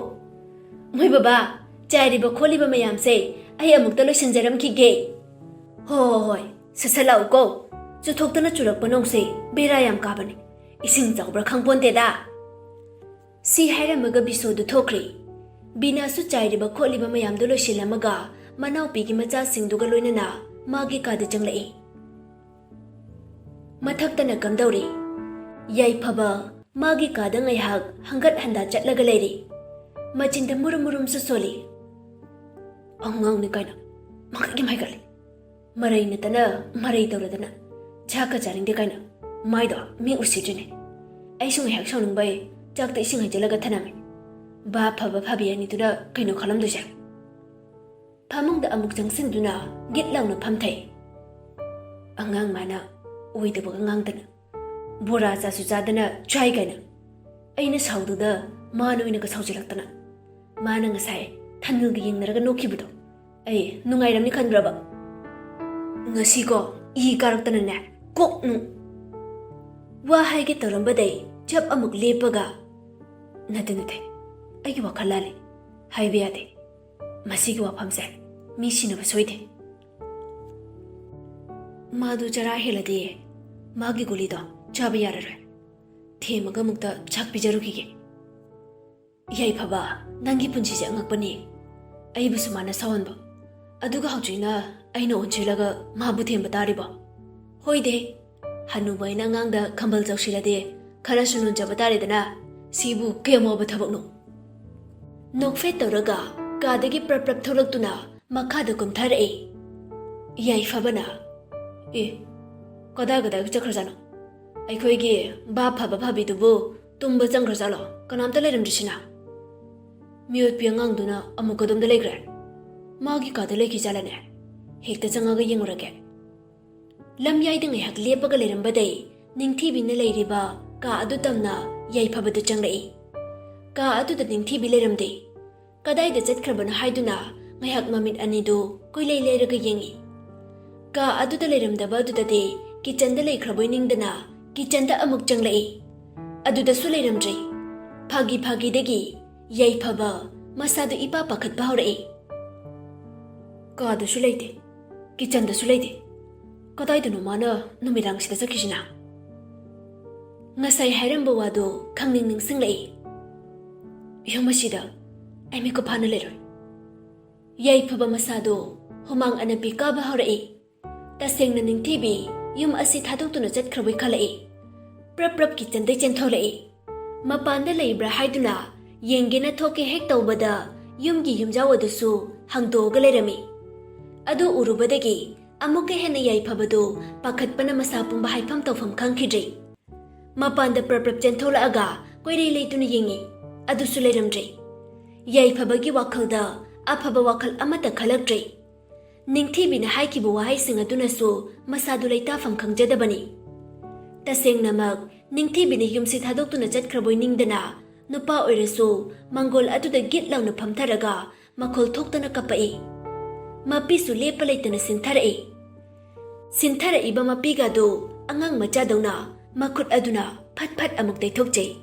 ꯃꯣꯏ ꯕꯕꯥ, ꯆꯥꯏꯔꯤꯕ ꯈꯣꯠꯂꯤꯕ ꯃꯌꯥꯝꯁꯦ ꯑꯩ ꯑꯃꯨꯛꯇ ꯂꯣꯏꯁꯤꯟꯖꯔꯝꯈꯤꯒꯦ꯫" "ꯍꯣ ꯍꯣ ꯍꯣꯏ, ꯁꯠ ꯁꯠ ꯂꯥꯛꯎꯀꯣ꯫ ꯆꯨꯊꯣꯛꯇꯅ ꯆꯨꯔꯛꯄ ꯅꯣꯡꯁꯦ ꯕꯦꯔꯥ ꯌꯥꯝ ꯀꯥꯕꯅꯤ꯫ ꯏꯁꯤꯡ ꯆꯥꯎꯕ꯭ꯔꯥ ꯈꯪꯄꯣꯟꯇꯦꯗ꯫" ꯁꯤ ꯍꯥꯏꯔꯝꯃꯒ ꯕꯤꯁꯣꯗꯨ ꯊꯣꯛꯈ꯭ꯔꯦ꯫ ꯕꯤꯅꯥꯁꯨ ꯆꯥꯏꯔꯤꯕ ꯈꯣꯠꯂꯤꯕ ꯃꯌꯥꯝꯗꯨ ꯂꯣꯏꯁꯤꯜꯂꯝꯃꯒ ꯃꯅꯥꯎꯄꯤꯒꯤ ꯃꯆꯥꯁꯤꯡꯗꯨꯒ ꯂꯣꯏꯅꯅ ꯃꯥꯒꯤ ꯀꯥꯗ ꯆꯪꯂꯛꯏ꯫ ꯃꯊꯛꯇꯅ ꯀꯝꯗꯧꯔꯤ? ꯌꯥꯏꯐꯕ ꯃꯥꯒꯤ ꯀꯥꯗ ꯉꯥꯏꯍꯥꯛ ꯍꯪꯒꯠ ꯍꯟꯗꯥ ꯆꯠꯂꯒ ꯂꯩꯔꯤ꯫ ꯃꯆꯤꯟꯗ ꯃꯨꯔꯨꯝ ꯃꯨꯔꯨꯝꯁꯨ ꯁꯣꯜꯂꯤ꯫ "ꯑꯉꯥꯡꯅꯤ ꯀꯥꯏꯅ ꯃꯈꯛ ꯌꯥꯝ ꯍꯥꯏꯒꯠꯂꯤ꯫ ꯃꯔꯩ ꯅꯠꯇꯅ ꯃꯔꯩ ꯇꯧꯔꯗꯅ ꯆꯥꯛꯀ ꯆꯥꯅꯤꯡꯗꯦ ꯀꯥꯏꯅ ꯃꯥꯏꯗꯣ ꯃꯤ ꯎꯁꯤꯠꯇ꯭ꯔꯤꯅꯦ꯫" ꯑꯩꯁꯨ ꯉꯥꯏꯍꯥꯛ ꯁꯥꯎꯅꯤꯡꯕꯩ ꯆꯥꯛꯇ ꯏꯁꯤꯡ ꯍꯩꯖꯤꯜꯂꯒ ꯊꯅꯝꯃꯤ꯫ ꯚꯥꯞ ꯐꯕ ꯐꯕꯤ ꯑꯅꯤꯗꯨꯅ ꯀꯩꯅꯣ ꯈꯜꯂꯝꯗꯣꯏꯁꯦ꯫ ꯐꯃꯨꯡꯗ ꯑꯃꯨꯛ ꯆꯪꯁꯤꯟꯗꯨꯅ ꯒꯤꯠ ꯂꯥꯎꯅ ꯐꯝꯊꯩ꯫ ꯑꯉꯥꯡ ꯃꯥꯅ ꯑꯣꯏꯗꯕꯒ ꯉꯥꯡꯗꯅ, ꯕꯣꯔꯥ ꯆꯥꯁꯨ ꯆꯥꯗꯅ ꯆꯥꯏ ꯀꯥꯏꯅ꯫ ꯑꯩꯅ ꯁꯥꯎꯗꯨꯗ ꯃꯥꯅ ꯑꯣꯏꯅꯒ ꯁꯥꯎꯖꯤꯜꯂꯛꯇꯅ꯫ ꯃꯥꯅ ꯉꯁꯥꯏ ꯊꯥꯅꯤꯜꯒ ꯌꯦꯡꯅꯔꯒ ꯅꯣꯛꯈꯤꯕꯗꯣ ꯑꯩ ꯅꯨꯡꯉꯥꯏꯔꯝꯅꯤ ꯈꯟꯕ꯭ꯔꯕ? ꯉꯁꯤꯀꯣ ꯏ ꯀꯥꯔꯛꯇꯅꯅꯦ ꯀꯣꯛ ꯅꯨ-, ꯋꯥ ꯍꯥꯏꯒꯦ ꯇꯧꯔꯝꯕꯗꯩ ꯆꯞ ꯑꯃꯨꯛ ꯂꯦꯞꯄꯒ, "ꯅꯠꯇꯦ, ꯅꯠꯇꯦ, ꯑꯩꯒꯤ ꯋꯥꯈꯜ ꯂꯥꯜꯂꯤ꯫ ꯍꯥꯏꯕ ꯌꯥꯗꯦ꯫ ꯃꯁꯤꯒꯤ ꯋꯥꯐꯝꯁꯦ ꯃꯤ ꯁꯤꯟꯅꯕ ꯁꯣꯏꯗꯦ꯫ ꯃꯥꯗꯨ ꯆꯔꯥ ꯍꯦꯜꯂꯗꯤ ꯃꯥꯒꯤ ꯒꯨꯂꯤꯗꯣ ꯆꯥꯕ ꯌꯥꯔꯔꯣꯏ꯫ ꯊꯦꯝꯃꯒ ꯑꯃꯨꯛꯇ ꯆꯥꯛ ꯄꯤꯖꯔꯨꯈꯤꯒꯦ꯫" "ꯌꯥꯏꯐꯕ, ꯅꯪꯒꯤ ꯄꯨꯟꯁꯤꯁꯦ ꯑꯉꯛꯄꯅꯤ꯫ ꯑꯩꯕꯨꯁꯨ ꯃꯥꯅ ꯁꯥꯎꯍꯟꯕ, ꯑꯗꯨꯒ ꯍꯧꯖꯤꯛꯅ ꯑꯩꯅ ꯑꯣꯟꯁꯤꯜꯂꯒ ꯃꯥꯕꯨ ꯊꯦꯝꯕ ꯇꯥꯔꯤꯕꯣ? ꯍꯣꯏꯗꯦ, ꯍꯅꯨꯕ ꯑꯩꯅ ꯑꯉꯥꯡꯗ ꯈꯝꯕꯜ ꯆꯥꯎꯁꯤꯜꯂꯗꯤ ꯈꯔꯁꯨ ꯅꯣꯟꯖꯕ ꯇꯥꯔꯦꯗꯅ꯫ ꯁꯤꯕꯨ ꯀꯌꯥꯝ ꯋꯥꯕ ꯊꯕꯛꯅꯣ?" ꯅꯣꯛꯐꯦꯠ ꯇꯧꯔꯒ ꯀꯥꯗꯒꯤ ꯄ꯭ꯔꯞ ꯄ꯭ꯔꯞ ꯊꯣꯛꯂꯛꯇꯨꯅ ꯃꯈꯥꯗ ꯀꯨꯝꯊꯔꯛꯏ꯫ ꯌꯥꯏꯐꯕꯅ, "ꯑꯦ, ꯀꯗꯥꯏ ꯀꯗꯥꯏ ꯆꯠꯈ꯭ꯔꯖꯥꯠꯅꯣ? ꯑꯩꯈꯣꯏꯒꯤ ꯚꯥꯞ ꯐꯕ ꯐꯕꯤꯗꯨꯕꯨ ꯇꯨꯝꯕ ꯆꯪꯈ꯭ꯔꯖꯥꯠꯂꯣ? ꯀꯅꯥꯝꯇ ꯂꯩꯔꯝꯗ꯭ꯔꯤꯁꯤꯅ?" ꯃꯤꯑꯣꯠꯄꯤ ꯑꯉꯥꯡꯗꯨꯅ ꯑꯃꯨꯛ ꯀꯗꯣꯝꯗ ꯂꯩꯈ꯭ꯔꯦ? ꯃꯥꯒꯤ ꯀꯥꯗ ꯂꯩꯈꯤꯖꯥꯠꯂꯅꯦ? ꯍꯦꯛꯇ ꯆꯪꯉꯒ ꯌꯦꯡꯉꯨꯔꯒꯦ꯫ ꯂꯝꯌꯥꯏꯗ ꯉꯥꯏꯍꯥꯛ ꯂꯦꯞꯄꯒ ꯂꯩꯔꯝꯕꯗꯩ ꯅꯤꯡꯊꯤꯕꯤꯅ ꯂꯩꯔꯤꯕ ꯀꯥ ꯑꯗꯨ ꯇꯝꯅ ꯌꯥꯏꯐꯕꯗꯨ ꯆꯪꯂꯛꯏ꯫ ꯀꯥ ꯑꯗꯨꯗ ꯅꯤꯡꯊꯤꯕꯤ ꯂꯩꯔꯝꯗꯦ꯫ ꯀꯗꯥꯏꯗ ꯆꯠꯈ꯭ꯔꯕꯅꯣ ꯍꯥꯏꯗꯨꯅ ꯉꯥꯏꯍꯥꯛ ꯃꯃꯤꯠ ꯑꯅꯤꯗꯨ ꯀꯣꯏꯂꯩ ꯂꯩꯔꯒ ꯌꯦꯡꯉꯤ꯫ ꯀꯥ ꯑꯗꯨꯗ ꯂꯩꯔꯝꯗꯕ ꯑꯗꯨꯗꯗꯤ ꯀꯤꯆꯟꯗ ꯂꯩꯈ꯭ꯔꯕꯣꯏ ꯅꯤꯡꯗꯅ ꯀꯤꯆꯟꯗ ꯑꯃꯨꯛ ꯆꯪꯂꯛꯏ꯫ ꯑꯗꯨꯗꯁꯨ ꯂꯩꯔꯝꯗ꯭ꯔꯦ꯫ ꯐꯥꯒꯤ ꯐꯥꯒꯤꯗꯒꯤ ꯌꯥꯏꯐꯕ ꯃꯁꯥꯗꯨ ꯏꯄꯥ ꯄꯥꯈꯠꯄ ꯍꯧꯔꯛꯏ꯫ ꯀꯥꯗꯁꯨ ꯂꯩꯇꯦ, ꯀꯤꯆꯟꯗꯁꯨ ꯂꯩꯇꯦ꯫ ꯀꯗꯥꯏꯗꯅꯣ ꯃꯥꯅ ꯅꯨꯃꯤꯗꯥꯡꯁꯤꯗ ꯆꯠꯈꯤꯁꯤꯅ? ꯉꯁꯥꯏ ꯍꯥꯏꯔꯝꯕ ꯋꯥꯗꯨ ꯈꯪꯅꯤꯡ ꯅꯤꯡꯁꯤꯡꯂꯛꯏ꯫ ꯌꯨꯝ ꯑꯁꯤꯗ ꯑꯩ ꯃꯤꯀꯨꯞ ꯐꯥꯅ ꯂꯩꯔꯣꯏ꯫ ꯌꯥꯏꯐꯕ ꯃꯁꯥꯗꯨ ꯍꯨꯃꯥꯡ ꯑꯅꯞꯄꯤ ꯀꯥꯕ ꯍꯧꯔꯛꯏ꯫ ꯇꯁꯦꯡꯅ ꯅꯤꯡꯊꯤꯕꯤ ꯌꯨꯝ ꯑꯁꯤ ꯊꯥꯗꯣꯛꯇꯨꯅ ꯆꯠꯈ꯭ꯔꯕꯣꯏ ꯈꯜꯂꯛꯏ꯫ ꯄ꯭ꯔꯞ ꯄ꯭ꯔꯞ ꯀꯤꯆꯟꯗꯩ ꯆꯦꯟꯊꯣꯛꯂꯛꯏ꯫ ꯃꯄꯥꯟꯗ ꯂꯩꯕ꯭ꯔꯥ ꯍꯥꯏꯗꯨꯅ ꯌꯦꯡꯒꯦꯅ ꯊꯣꯛꯀꯦ ꯍꯦꯛ ꯇꯧꯕꯗ ꯌꯨꯝꯒꯤ ꯌꯨꯝꯖꯥꯎ ꯑꯗꯨꯁꯨ ꯍꯥꯡꯗꯣꯛꯑꯒ ꯂꯩꯔꯝꯃꯤ꯫ ꯑꯗꯨ ꯎꯔꯨꯕꯗꯒꯤ ꯑꯃꯨꯛꯀ ꯍꯦꯟꯅ ꯌꯥꯏꯐꯕꯗꯨ ꯄꯥꯈꯠꯄꯅ ꯃꯁꯥ ꯄꯨꯝꯕ ꯍꯥꯏꯐꯝ ꯇꯧꯐꯝ ꯈꯪꯈꯤꯗ꯭ꯔꯦ꯫ ꯃꯄꯥꯟꯗ ꯄ꯭ꯔꯞ ꯄ꯭ꯔꯞ ꯆꯦꯟꯊꯣꯛꯂꯛꯑꯒ ꯀꯣꯏꯔꯩ ꯂꯩꯇꯨꯅ ꯌꯦꯡꯉꯤ꯫ ꯑꯗꯨꯁꯨ ꯂꯩꯔꯝꯗ꯭ꯔꯦ꯫ ꯌꯥꯏꯐꯕꯒꯤ ꯋꯥꯈꯜꯗ ꯑꯐꯕ ꯋꯥꯈꯜ ꯑꯃꯠꯇ ꯈꯜꯂꯛꯇ꯭ꯔꯦ꯫ ꯅꯤꯡꯊꯤꯕꯤꯅ ꯍꯥꯏꯈꯤꯕ ꯋꯥꯍꯩꯁꯤꯡ ꯑꯗꯨꯅꯁꯨ ꯃꯁꯥꯗꯨ ꯂꯩꯇꯥꯐꯝ ꯈꯪꯖꯗꯕꯅꯤ꯫ ꯇꯁꯦꯡꯅꯃꯛ ꯅꯤꯡꯊꯤꯕꯤꯅ ꯌꯨꯝꯁꯤ ꯊꯥꯗꯣꯛꯇꯨꯅ ꯆꯠꯈ꯭ꯔꯕꯣꯏ ꯅꯤꯡꯗꯅ ꯅꯨꯄꯥ ꯑꯣꯏꯔꯁꯨ ꯃꯪꯒꯣꯜ ꯑꯗꯨꯗ ꯒꯤꯠ ꯂꯥꯎꯅ ꯐꯝꯊꯔꯒ ꯃꯈꯣꯜ ꯊꯣꯛꯇꯅ ꯀꯞꯄꯛꯏ꯫ ꯃꯄꯤꯁꯨ ꯂꯦꯞꯄ ꯂꯩꯇꯅ ꯁꯤꯟꯊꯔꯛꯏ꯫ ꯁꯤꯟꯊꯔꯛꯏꯕ ꯃꯄꯤꯒꯗꯨ ꯑꯉꯥꯡ ꯃꯆꯥꯗꯧꯅ ꯃꯈꯨꯠ ꯑꯗꯨꯅ ꯐꯠ ꯐꯠ ꯑꯃꯨꯛ ꯇꯩꯊꯣꯛꯆꯩ꯫